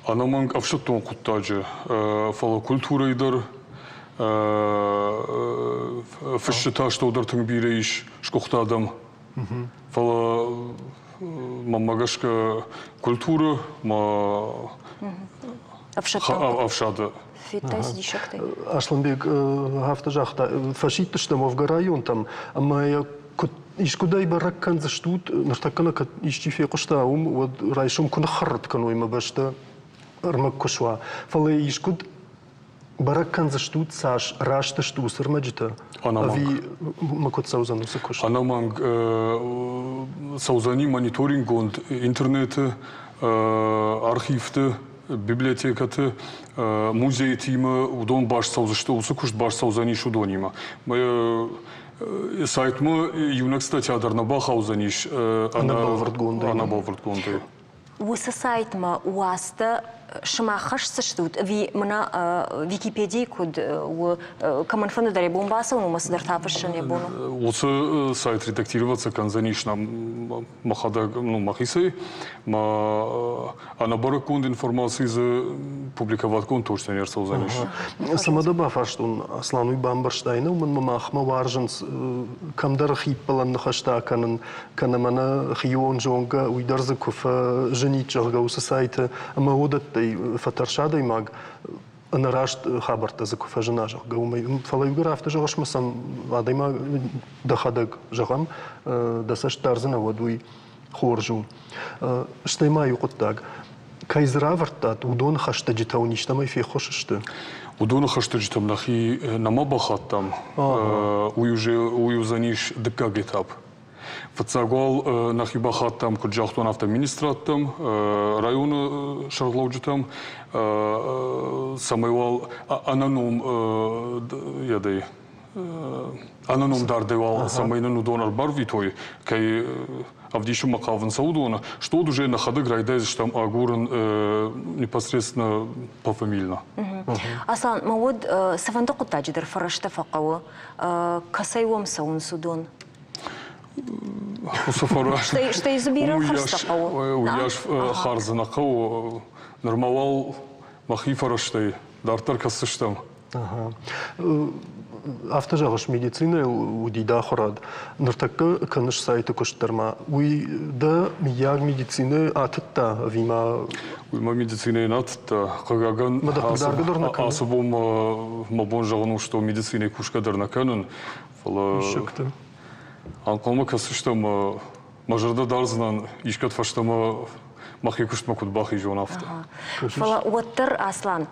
Ӕнӕмӕнг ӕфсӕддон хъуыддаджы, фӕлӕ культурӕйы дӕр фысджыты астӕу дӕр тынг бирӕ ис сгуыхт адӕм. Фӕлӕ мӕнмӕ гӕсгӕ культурӕ ма ӕфсады. Федтай цы диссӕгтӕй? Асланбег афтӕ загъта, фӕсидтыстӕм уӕвгӕ районтӕм ӕмӕ йӕ куыд искуыдӕй бӕрӕг кӕндзыстут, ныртӕккӕ нӕ кӕд исчи фехъуыста уым, уӕд райсом куы ныххӕррӕтт кӕной мӕ бӕстӕ ӕрмӕг куы суа. Фӕлӕ искуыд Бӕрӕг кӕндзыстут, цас раст сты уыцы ӕрмӕджытӕ? Ӕви ма куыд цӕудзӕн уыцы куыст? Ӕнӕмӕнг цӕудзӕни мониторинггонд интернеты, архивты, библиотекӕты, музейтимӕ, уыдон баст цӕудзысты, уыцы куыст баст цӕудзӕнис уыдонимӕ. Сайтмӕ иунӕг статья дӕр нӕ бахаудзӕнис ӕнӕбӕлвырдгондӕй. Ӕнӕбӕлвырдгондӕй. Уыцы сайтмӕ уацтӕ сымах хӕсдзыстут ӕви мӕнӕ Википедийы куыд у, кӕмӕнфӕнды дӕр йӕ бон бацӕуын, уымӕ цыдӕртӕ афыссын йӕ бон у? Уыцы сайт редактироваться кӕндзӕнис нӕм мӕхӕдӕг, ну, мӕхицӕй. Мӕ ӕнӕбӕрӕггонд информаци дзы публиковатгонд точно не рцӕудзӕнис. Цӕмӕ дӕ бафарстон, Аслан, уый бамбӕрстай, нӕ уымӕн мӕ махмӕ уарзынц кӕмдӕр хиппӕлӕн ныхӕстӕ кӕнын, кӕнӕ мӕнӕ хион зонгӕ, уый дӕр дзы куы фӕзынид, зӕгъгӕ, уыцы сайты, ӕмӕ уыдӕттӕй фӕтӕрсы адӕймаг, ӕнӕраст хабӕрттӕ дзы куы фӕзына, зӕгъгӕ, уымӕй. Фӕлӕ иугӕр афтӕ зӕгъыс, ӕмӕ сӕм адӕймаг дӕхӕдӕг, зӕгъӕм, дӕ цӕст дардзынӕ, уӕд уый хорз у. Стӕй ма иу хъуыддаг. Кӕй дзы равӕрдтат, уыдоны хӕстӕджытӕ уын истӕмӕй феххуыс сты? Уыдоны хӕстӕджытӕм нӕхи нӕма бахаттам. Уый уже уый уыдзӕнис дыккаг этап. Фыццаг уал нӕхи бахаттам, куыд загътон, афтӕ министрадтӕм, районы сӕргълӕуджытӕм, цӕмӕй уал ӕнӕном ядӕй ӕнӕном дардӕй уал цӕмӕй нын уыдон ӕрбарвитой, кӕй ӕвдисынмӕ хъавынц уыдоны, что уже нӕхӕдӕг райдайдзыстӕм агурын непосредственно пофамильно. Аслан, ма уӕд цыфӕнды хъуыддаджы дӕр фӕрӕзтӕ фӕхъӕуы. Кӕцӕй уӕм цӕуынц уыдон? Уыцы фӕрӕз Стӕй дзы бирӕ хӕрдзтӕ хъӕуы. Уыйас хардз нӕ хъӕуы. Нырма уал мӕхи фӕрӕзтӕй дарддӕр кӕсдзыстӕм. Афтӕ зӕгъыс, медицинӕйыл уыди дӕ ахуырад. Ныртӕккӕ кӕныс сайты куыст дӕр ма. Уый дӕ, мыййаг, медицинӕ атыдта ӕви ма? Уый ма медицинӕйы нӕ атыдта. Хъыгагӕн, ацы бон мӕ бон зӕгъын у, что медицинӕйы кусгӕ дӕр нӕ кӕнын, фӕлӕ ӕнхъӕлмӕ кӕсдзыстӕм, мӕ зӕрдӕ дардзынӕн, искӕд фӕстӕмӕ мӕхи куыстмӕ куыд бахизон, афтӕ. Фӕлӕ уӕддӕр, Аслан,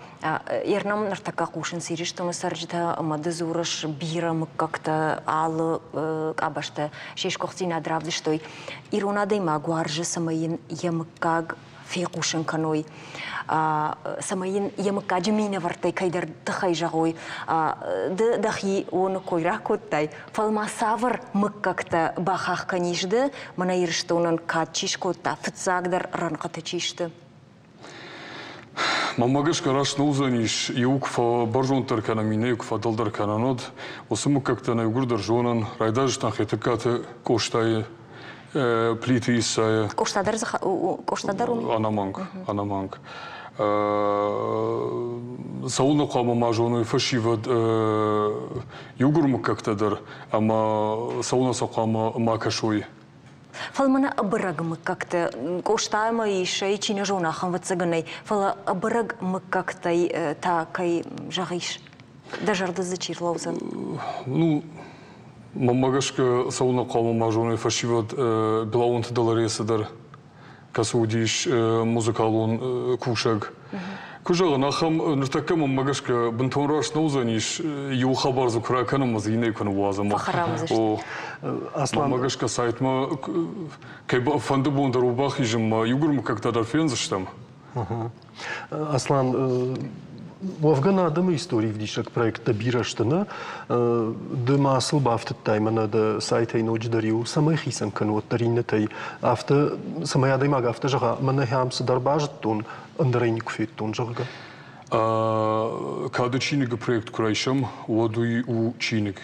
Ернам ныртӕккӕ хъусынц Ирыстоны цӕрджытӕ ӕмӕ ды дзурыс бирӕ мыггӕгтӕ, алы къабӕзтӕ се сгуыхтдзинад равдыстой. Ирон адӕймаг уарзы, цӕмӕй йын йӕ мыггаг фехъусын кӕной, цӕмӕй йын йӕ мыггаджы минӕвӕрттӕй кӕйдӕр тыххӕй зӕгъой. Ды дӕхи оны кой ракодтай, фӕлӕ ма цавӕр мыггӕгтӕ бахахх кӕнис ды, мӕнӕ Ирыстонӕн кад чи скодта, фыццагдӕр рӕнхъыты чи сты? Мӕнмӕ гӕсгӕ раст нӕ уыдзӕнис, иу куы фӕбӕрзонддӕр кӕнӕм, иннӕ куы фӕдӕлдӕр кӕнӕм, уӕд уыцы мыггӕгтӕ нӕ иугуырдӕр зонӕн. Райдайдзыстӕм Хетӕгкаты Къостайы, Плиты Иссӕйы. Къоста дӕр дзы Къоста дӕр уым? Ӕнӕмӕнг, ӕнӕмӕнг. Цӕуылнӕ хъуамӕ ма зоной фӕсивӕд иугуыр мыггӕгтӕ дӕр ӕмӕ цӕуылнӕ сӕ хъуамӕ ма кӕсой? Фӕлӕ мӕнӕ ӕбӕрӕг мыггӕгты Къостаимӕ исӕй чи нӕ зоны, ахӕм ӕвӕццӕгӕнӕй, фӕлӕ ӕбӕрӕг мыггӕгтӕй та кӕй зӕгъис, дӕ зӕрдӕ дзы чи рлӕудзӕн? Ну, мӕнмӕ гӕсгӕ цӕуылнӕ хъуамӕ ма зоной фӕсивӕд Билаонты Долоресы дӕр кӕцы уыдис музыкалон кусӕг. Куы зӕгъын, ахӕм ныртӕккӕ мӕнмӕ гӕсгӕ бынтон раст нӕ уыдзӕнис, иу хабар дзы куы ракӕнӕм ӕмӕ дзы иннӕйы куы ныууадзӕм. Фӕхӕрам уыдзысты. О, мӕнмӕ гӕсгӕ сайтмӕ кӕй фӕнды бон дӕр у бахизынмӕ, иугуыр мыггӕгтӕ дӕр фендзыстӕм. Аслан, уӕвгӕ нӕ адӕмы истори ӕвдисӕг проекттӕ бирӕ сты, нӕ? Ды ма сыл бафтыдтай мӕнӕ дӕ сайтӕй ноджыдӕр иу, цӕмӕй хицӕн кӕны уӕддӕр иннӕтӕй, афтӕ, цӕмӕй адӕймаг афтӕ зӕгъа, мӕнӕ ахӕм цыдӕр базыдтон, ӕндӕр ӕй никуы федтон, зӕгъгӕ. Кады чиныгы проект куы райсӕм, уӕд уый у чиныг.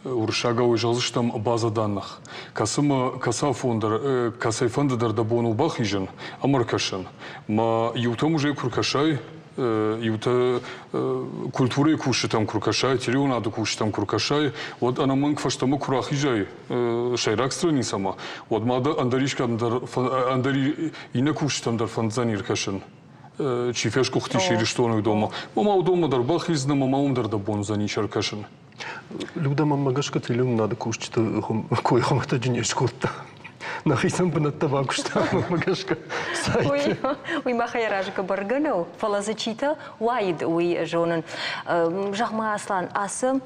Уырыссагау зӕгъдзыстӕм база данных, кӕцымӕ кӕцы афон дӕр, кӕцӕйфӕнды дӕр дӕ бон у бахизын ӕмӕ ӕркӕсын. Мӕ иутӕм уже куы ркӕсай, иутӕ культурӕйы кусджытӕм куы ркӕсай, телеуынады кусджытӕм куы ркӕсай, уӕд ӕнӕмӕнг фӕстӕмӕ куы рахизай сӕйраг страницӕмӕ, уӕд ма дӕ ӕндӕр искӕм дӕр, ӕндӕр иннӕ кусджытӕм дӕр фӕнддзӕни ӕркӕсын. Чи фесгуыхтис Ирыстоны уыдонмӕ. Мӕ уыдонмӕ дӕр бахиздзынӕ, мӕ уым дӕр дӕ бон уыдзӕнис ӕркӕсын. Людӕ мӕнмӕ гӕсгӕ телеуынынады кусджыты кой хуымӕтӕджы не скодта. Нӕхицӕн бынӕттӕ бакуыста мӕнмӕ гӕсгӕ сайты. Уый махӕй аразгӕ бӕргӕ нӕу, фӕлӕ дзы читӕ уаид, уый зонын. Зӕгъ-ма, Аслан, ацы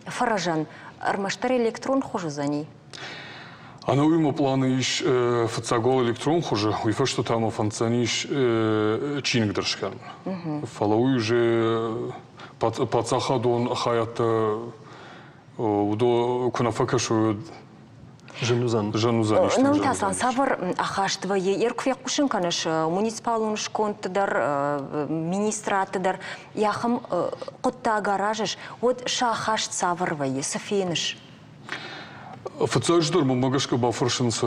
фӕрӕзӕн ӕрмӕстдӕр электрон хуыз уыдзӕни? Ӕнӕуи мӕ планы ис фыццаг уал электрон хуызы, уый фӕстӕ та мӕ фӕнддзӕнис чиныг дӕр скӕнын. Фӕлӕ уый уже паддзахадон хайадтӕ уыдо куы нӕ фӕкӕсой, уӕд зын уыдзӕн. Зын уыдзӕн исты. Ну, Тасан, цавӕр ахаст вӕййы? Ер куы фехъусын кӕныс муниципалон скондты дӕр, министрадты дӕр, ахӕм хъуыддаг аразыс, уӕд сӕ ахаст цавӕр вӕййы, цы феныс? Фыццаджыдӕр мӕнмӕ гӕсгӕ бафӕрсынц,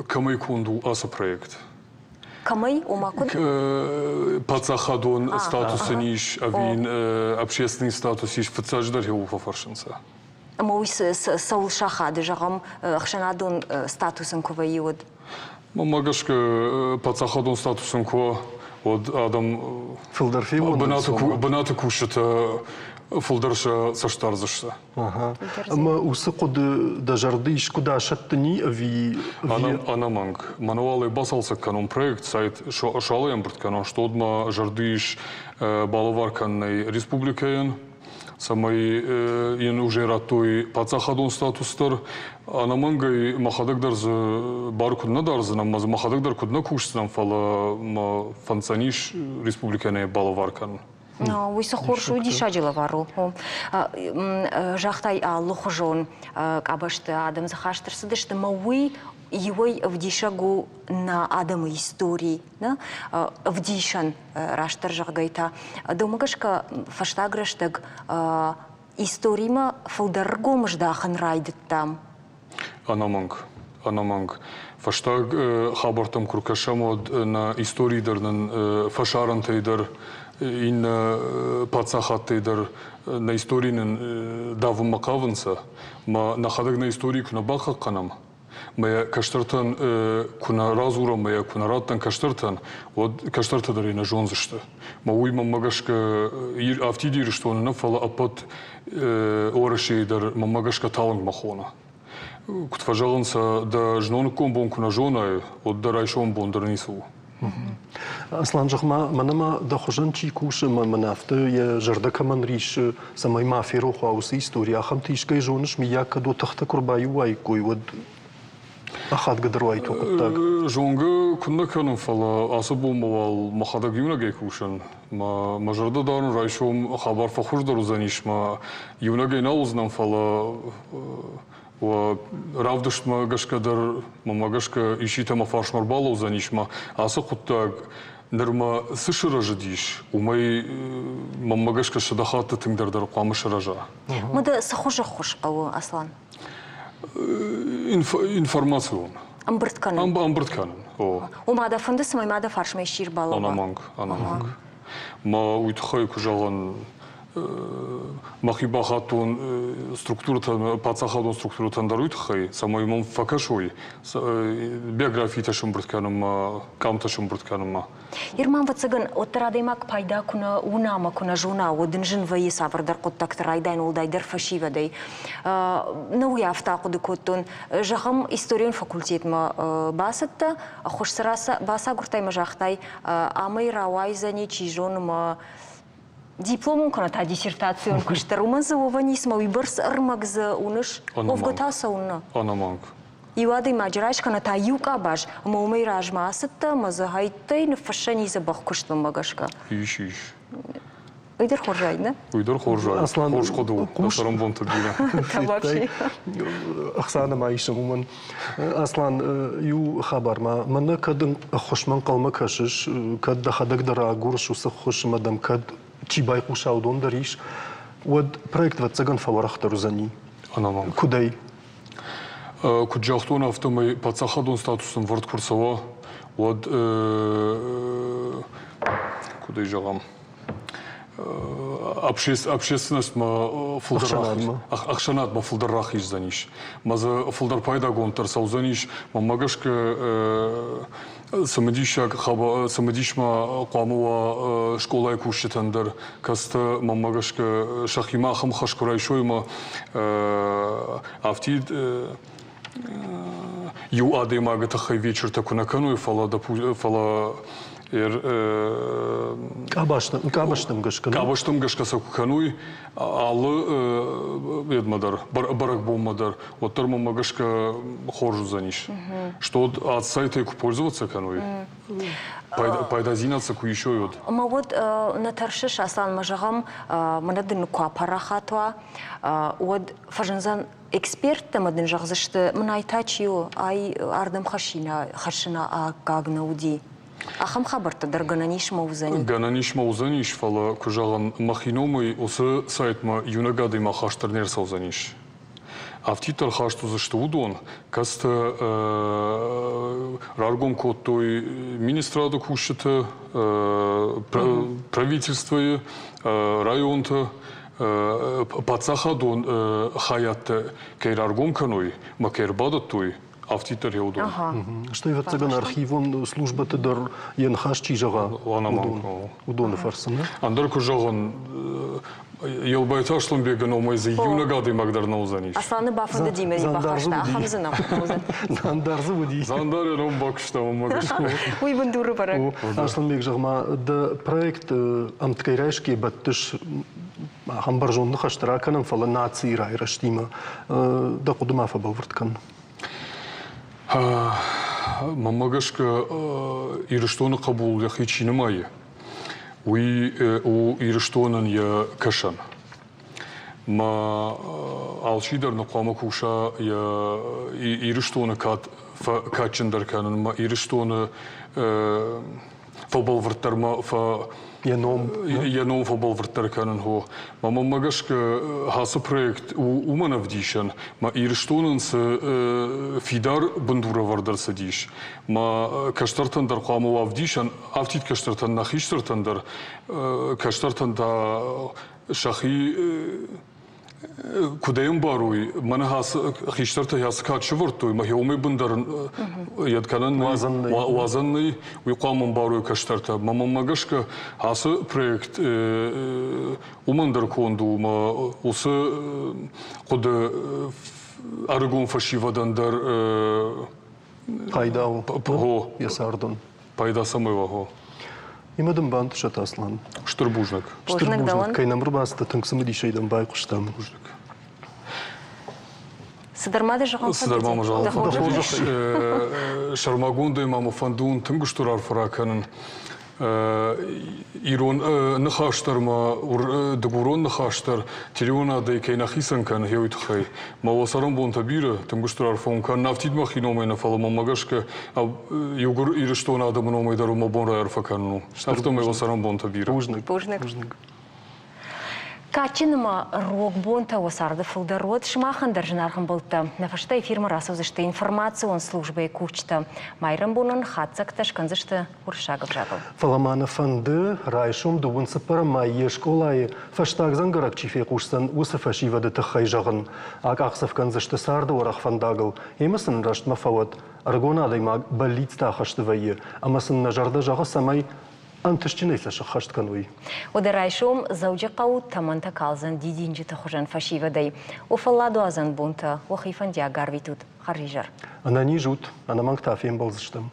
кӕмӕй конд у ацы проект. Кӕмӕй, ома куыд? Паддзахадон статус ын ис ӕви общественный статус ис, фыццаджыдӕр йӕ фӕфӕрсынц. Ӕмӕ уый цӕуыл сахады, зӕгъӕм, ӕхсӕнадон статус ын куы вӕййы, уӕд? Мӕнмӕ гӕсгӕ, паддзахадон статус ын куы уа, уӕд адӕм фылдӕр бынаты кусджытӕ. фылдӕр сӕ цӕст дардзысты. Ӕмӕ уыцы хъуыды дӕ зӕрды искуы асӕттыни ӕви Ӕнӕмӕнг. Мӕнӕ уал ӕй бацалцӕг кӕнон проект, сайт суалӕй ӕмбырд кӕнон, что мӕ зӕрды ис балӕвар кӕнынӕй республикӕйӕн, цӕмӕй йын уже радтой паддзахадон статус дӕр. Ӕнӕмӕнгӕй мӕхӕдӕг дӕр дзы бар куыд нӕ дардзынӕн, ӕмӕ дзы мӕхӕдӕг дӕр куыд нӕ кусдзынӕн, фӕлӕ мӕ фӕнддзӕнис республикӕйӕн балӕвар кӕнын. Уый цы хорз у, диссаджы лӕвар у. Загътай, алыхуызон къабӕзты адӕм дзы хаст ӕрцыдысты, ӕмӕ уый иуӕй ӕвдисӕг у нӕ адӕмы истори, ӕвдисӕн, растдӕр зӕгъгӕй та. Дӕумӕ гӕсгӕ, фӕстаг рӕстӕг историмӕ фылдӕр ргом здахын райдыдтам? Ӕнӕмӕнг, ӕнӕмӕнг. Фӕстаг хабӕрттӕм куы ркӕсӕм, уӕд нӕ историйы дӕр нын фӕсарӕнтӕй дӕр, иннӕ паддзахадтӕй дӕр нӕ истори нын давынмӕ хъавынц. Мӕ нӕхӕдӕг нӕ истори куы нӕ бахъахъхъӕнӕм, мӕ йӕ кӕстӕртӕн куы нӕ радзурӕм, мӕ йӕ куы нӕ раттӕм кӕстӕртӕн, уӕд кӕстӕртӕ дӕр ӕй нӕ зондзысты. Мӕ уый мӕнмӕ гӕсгӕ афтид Ирыстоны нӕ, фӕлӕ ӕппӕт Уӕрӕсейы дӕр мӕнмӕ гӕсгӕ талынгмӕ хоны. Куыд фӕзӕгъынц, дӕ зноныккон бон куы нӕ зонай, уӕд дӕ райсомы бон дӕр ницы у. Аслан, зӕгъ-ма, мӕнӕ ма дӕ хуызӕн чи кусы ӕмӕ мӕн афтӕ йӕ зӕрдӕ кӕмӕн риссы, цӕмӕй ма ферох уа уыцы истори, ахӕмты искӕй зоныс, мыййаг, кӕд уӕ тыхтӕ куы рбаиу уаиккой, уӕд ахадгӕдӕр уаид уӕ хъуыддаг? Зонгӕ куыннӕ кӕнын, фӕлӕ ацы бонмӕ уал мӕхӕдӕг иунӕгӕй кусын. Мӕ зӕрдӕ дарын, райсом хабар фӕхуыздӕр уыдзӕнис, мӕ иунӕгӕй нал уыдзынӕн, фӕлӕ уӕ равдыстмӕ гӕсгӕ дӕр, мӕнмӕ гӕсгӕ, исчитӕ мӕ фарсмӕ ӕрбалӕудзӕнис, мӕ ацы хъуыддаг нырмӕ цы сырӕзыдис, уымӕй мӕнмӕ гӕсгӕ 100 хатты тынгдӕр дӕр хъуамӕ сырӕза. Мадӕ цы хуызы ххуыс хъӕуы, Аслан? Информацион. Ӕмбырд кӕнын. Ӕмбырд кӕнын. О. Ома дӕ фӕнды, цӕмӕй ма дӕ фарсмӕ исчи ӕрбалӕууа? Ӕнӕмӕнг, ӕнӕмӕнг. Мӕ уый тыххӕй куы зӕгъын, мӕхи бахаттон структурӕтӕн, паддзахадон структурӕтӕн дӕр уый тыххӕй, цӕмӕй мӕм фӕкӕсой биографитӕ сӕмбырд кӕнынмӕ, къамтӕ сӕмбырд кӕнынмӕ. Ирман, ӕвӕццӕгӕн, уӕддӕр адӕймаг пайда куы нӕ уына ӕмӕ куы нӕ зона, уӕд ын зын вӕййы цавӕрдӕр хъуыддӕгты райдайын, уӕлдайдӕр фӕсивӕдӕй. Нӕ уый афтӕ ахъуыды кодтон. Зӕгъӕм, историон факультетмӕ бацыдтӕ, ӕххуыс цы бацагуырдтай ӕмӕ загътай, амӕй рауайдзӕни, чи зоны, мӕ дипломон кӕнӕ та диссертацион куыст дӕр, уымӕн дзы уӕвӕн ис, мӕ уыйбӕрц ӕрмӕг дзы уыныс, уӕвгӕ та цӕуыннӕ? Ӕнӕмӕнг. Иу адӕймаджы райс кӕнӕ та иу къабаз, ӕмӕ уымӕй размӕ ацыдтӕ ӕмӕ дзы хӕйттӕй ныффыссӕн и дзӕбӕх куыстмӕ гӕсгӕ. Ис, ис. Уый дӕр хорз уаид, нӕ? Уый дӕр хорз уаид. Аслан, хорз хъуыды у. Дӕ цӕрӕнбонты бирӕ. Табуафси. Ӕхсӕны ма исӕм уымӕн. Аслан, иу хабар ма. Мӕнӕ кӕд ӕххуысмӕ ӕнхъӕлмӕ кӕсыс, кӕд дӕхӕдӕг дӕр агурыс уыцы ххуыс ӕмӕ дӕм кӕд чи байхъуса, уыдон дӕр ис, уӕд проект ӕвӕццӕгӕн фӕуӕрӕхдӕр уыдзӕни. Ӕнӕмӕнг. Куыдӕй? Куыд загътон, афтӕмӕй паддзахадон статус ӕмвӕрд куы рцӕуа, уӕд куыд ӕй зӕгъӕм, общественностьмӕ фылдӕр ӕхсӕнадмӕ фылдӕр рахиздзӕнис. Мӕ дзы фылдӕр пайдагонд дӕр цӕудзӕнис. Мӕнмӕ гӕсгӕ цымыдисаг цымыдис ма хъуамӕ уа скъолайы кусджытӕн дӕр, кӕцытӕ мӕнмӕ гӕсгӕ сӕхимӕ ахӕм хӕс куы райсой ӕмӕ афтид иу адӕймагы тыххӕй вечертӕ куы нӕ кӕной, фӕлӕ фӕлӕ къабӕзтӕм гӕсгӕ къабӕзтӕм гӕсгӕ сӕ куы кӕной алы едмӕ дӕр бӕрӕгбонмӕ дӕр, уӕддӕр мӕнмӕ гӕсгӕ хорз уыдзӕнис. Что от сайтӕй куы пользоваться кӕной, пайдадзинад сӕ куы исой, уӕд. Ӕмӕ уӕд нӕ тӕрсыс, Аслан, зӕгъӕм, мӕнӕ дын куы апарахат уа, уӕд фӕзындзӕн эксперттӕ ӕмӕ дын зӕгъдзысты, мын ай та чи у, ай ардӕм хӕссына аккаг нӕ уыди. Ахӕм хабӕрттӕ дӕр гӕнӕн ис мӕ уыдзӕни? Гӕнӕн ис мӕ уыдзӕнис, фӕлӕ, куы зӕгъын, мӕхи номӕй уыцы сайтмӕ иунӕг адӕймаг хаст дӕр не рцӕудзӕнис. Афтиддӕр хаст уыдзысты уыдон, кӕцытӕ раргом кодтой министрады кусджыты, правительствойы, районты, паддзахадон хайадтӕ кӕй раргом кӕной ӕмӕ кӕй ӕрбадӕттой. Афтиддӕр уыдон. Стӕй, ӕвӕццӕгӕн, архивон службӕты дӕр йӕ ныхас чи зӕгъа, уыдоны фӕрцы. Ӕндӕр куы зӕгъын, Елбайты Аслӕнбегы номӕй дзы иунӕг адӕймаг дӕр нӕ уыдзӕнис. Асланы бафӕндыди мӕ бахаста, ахӕм дзы нӕ уыдзӕн. Дзандар дзы уыди. Дзандар йӕ ном бакуыста, уымӕ гӕсгӕ. Уый бындуры бӕрӕг. Аслӕнбег, зӕгъ-ма, дӕ проект ӕмткӕй райсгӕ бӕттыс ахӕм бӕрзонд ныхӕстӕ ракӕнӕм, фӕлӕ нацийы райрӕзтимӕ дӕ хъуыды ма фӕбӕлвырд кӕн. Мӕнмӕ гӕсгӕ, Ирыстоны хъӕбул йӕхи чи нымайы, уый у Ирыстонӕн йӕ кӕсӕн. Мӕ алчидӕр нӕ хъуамӕ куса йӕ Ирыстоны кад кадджындӕр кӕнынмӕ, Ирыстоны фӕбӕлвырддӕр ма йӕ ном йӕ ном фӕбӕлвырддӕр кӕнын хо. Мӕнмӕ гӕсгӕ ацы проект у уымӕн ӕвдисӕн, мӕ Ирыстонӕн цы фидар бындурӕвӕрд ӕрцыдис, мӕ кӕстӕртӕн дӕр хъуамӕ уа ӕвдисӕн, афтид кӕстӕртӕн нӕ хистӕртӕн дӕр, кӕстӕртӕн та сӕхи куыд ӕй ӕмбарой, мӕнӕ ацы хистӕртӕ ацы кад сӕвӕрдтой, мӕ уымӕй бындӕр йед кӕнӕн уадзӕн нӕй, уый хъуамӕ ӕмбарой кӕстӕртӕ. Мӕнмӕ гӕсгӕ ацы проект уымӕн дӕр конд у, мӕ уыцы хъуыды ӕрыгон фӕсивӕдӕн дӕр пайда у йӕ цардӕн. Пайда цӕмӕй уа, хо. Имӕ дын бантысӕт, Аслан. Стыр бузныг. Стыр бузныг, кӕй нӕм ӕрбацыдтӕ, тынг цымыдисӕй дӕм байхъуыстам. Бузныг. Цыдӕр ма дӕ зӕгъын Цыдӕр ма мӕ зӕгъын фӕнды. Сӕрмагондӕй ма мӕ фӕнды уын тынг стыр арфӕ ракӕнын. Ирон ныхас дӕр ма, дыгурон ныхас дӕр телеуынадӕй кӕй нӕ хицӕн кӕны, уый тыххӕй. Мӕ уӕ цӕрӕнбонтӕ бирӕ, тынг стыр арфӕ уын кӕнын. Афтид мӕхи номӕй нӕ, фӕлӕ мӕнмӕ гӕсгӕ иугуыр Ирыстоны адӕмы номӕй дӕр мӕ бон райарфӕ кӕнын у. Афтӕмӕй уӕ цӕрӕнбонтӕ бирӕ. Бузныг. Бузныг. Кадджын ӕмӕ рог бонтӕ уӕ царды фылдӕр уӕд сымахӕн дӕр зынаргъ ӕмбӕлттӕ. Нӕ фӕстӕ эфирмӕ рацӕудзысты информацион службӕйы кусджытӕ. Майрӕмбонӕн хатдзӕгтӕ скӕндзысты уырыссаг ӕвзагыл. Фӕлӕ ма нӕ фӕнды, райсом дыууын цыппӕрӕм май йе скъолайы фӕстаг дзӕнгӕрӕг чи фехъусдзӕн, уыцы фӕсивӕды тыххӕй зӕгъын. Акъахдзӕф кӕндзысты царды уӕрӕх фӕндагыл, ӕмӕ сын рӕстмӕ фӕуӕд. Ӕрыгон адӕймаг бӕллицтӕ ӕххӕсты вӕййы, ӕмӕ сын нӕ зӕрдӕ зӕгъы, цӕмӕй ӕнтыстджынӕй сӕ сӕххӕст кӕной. Уӕдӕ райсом Дзӕуджыхъӕуы тӕмӕнтӕ калдзӕн дидинджыты хуызӕн фӕсивӕдӕй. Уӕ фӕлладуадзӕн бонтӕ уӕхи фӕндиаг арвитут. Хӕрзизӕр. Ӕнӕниз ут, ӕнӕмӕнг та фембӕлдзыстӕм.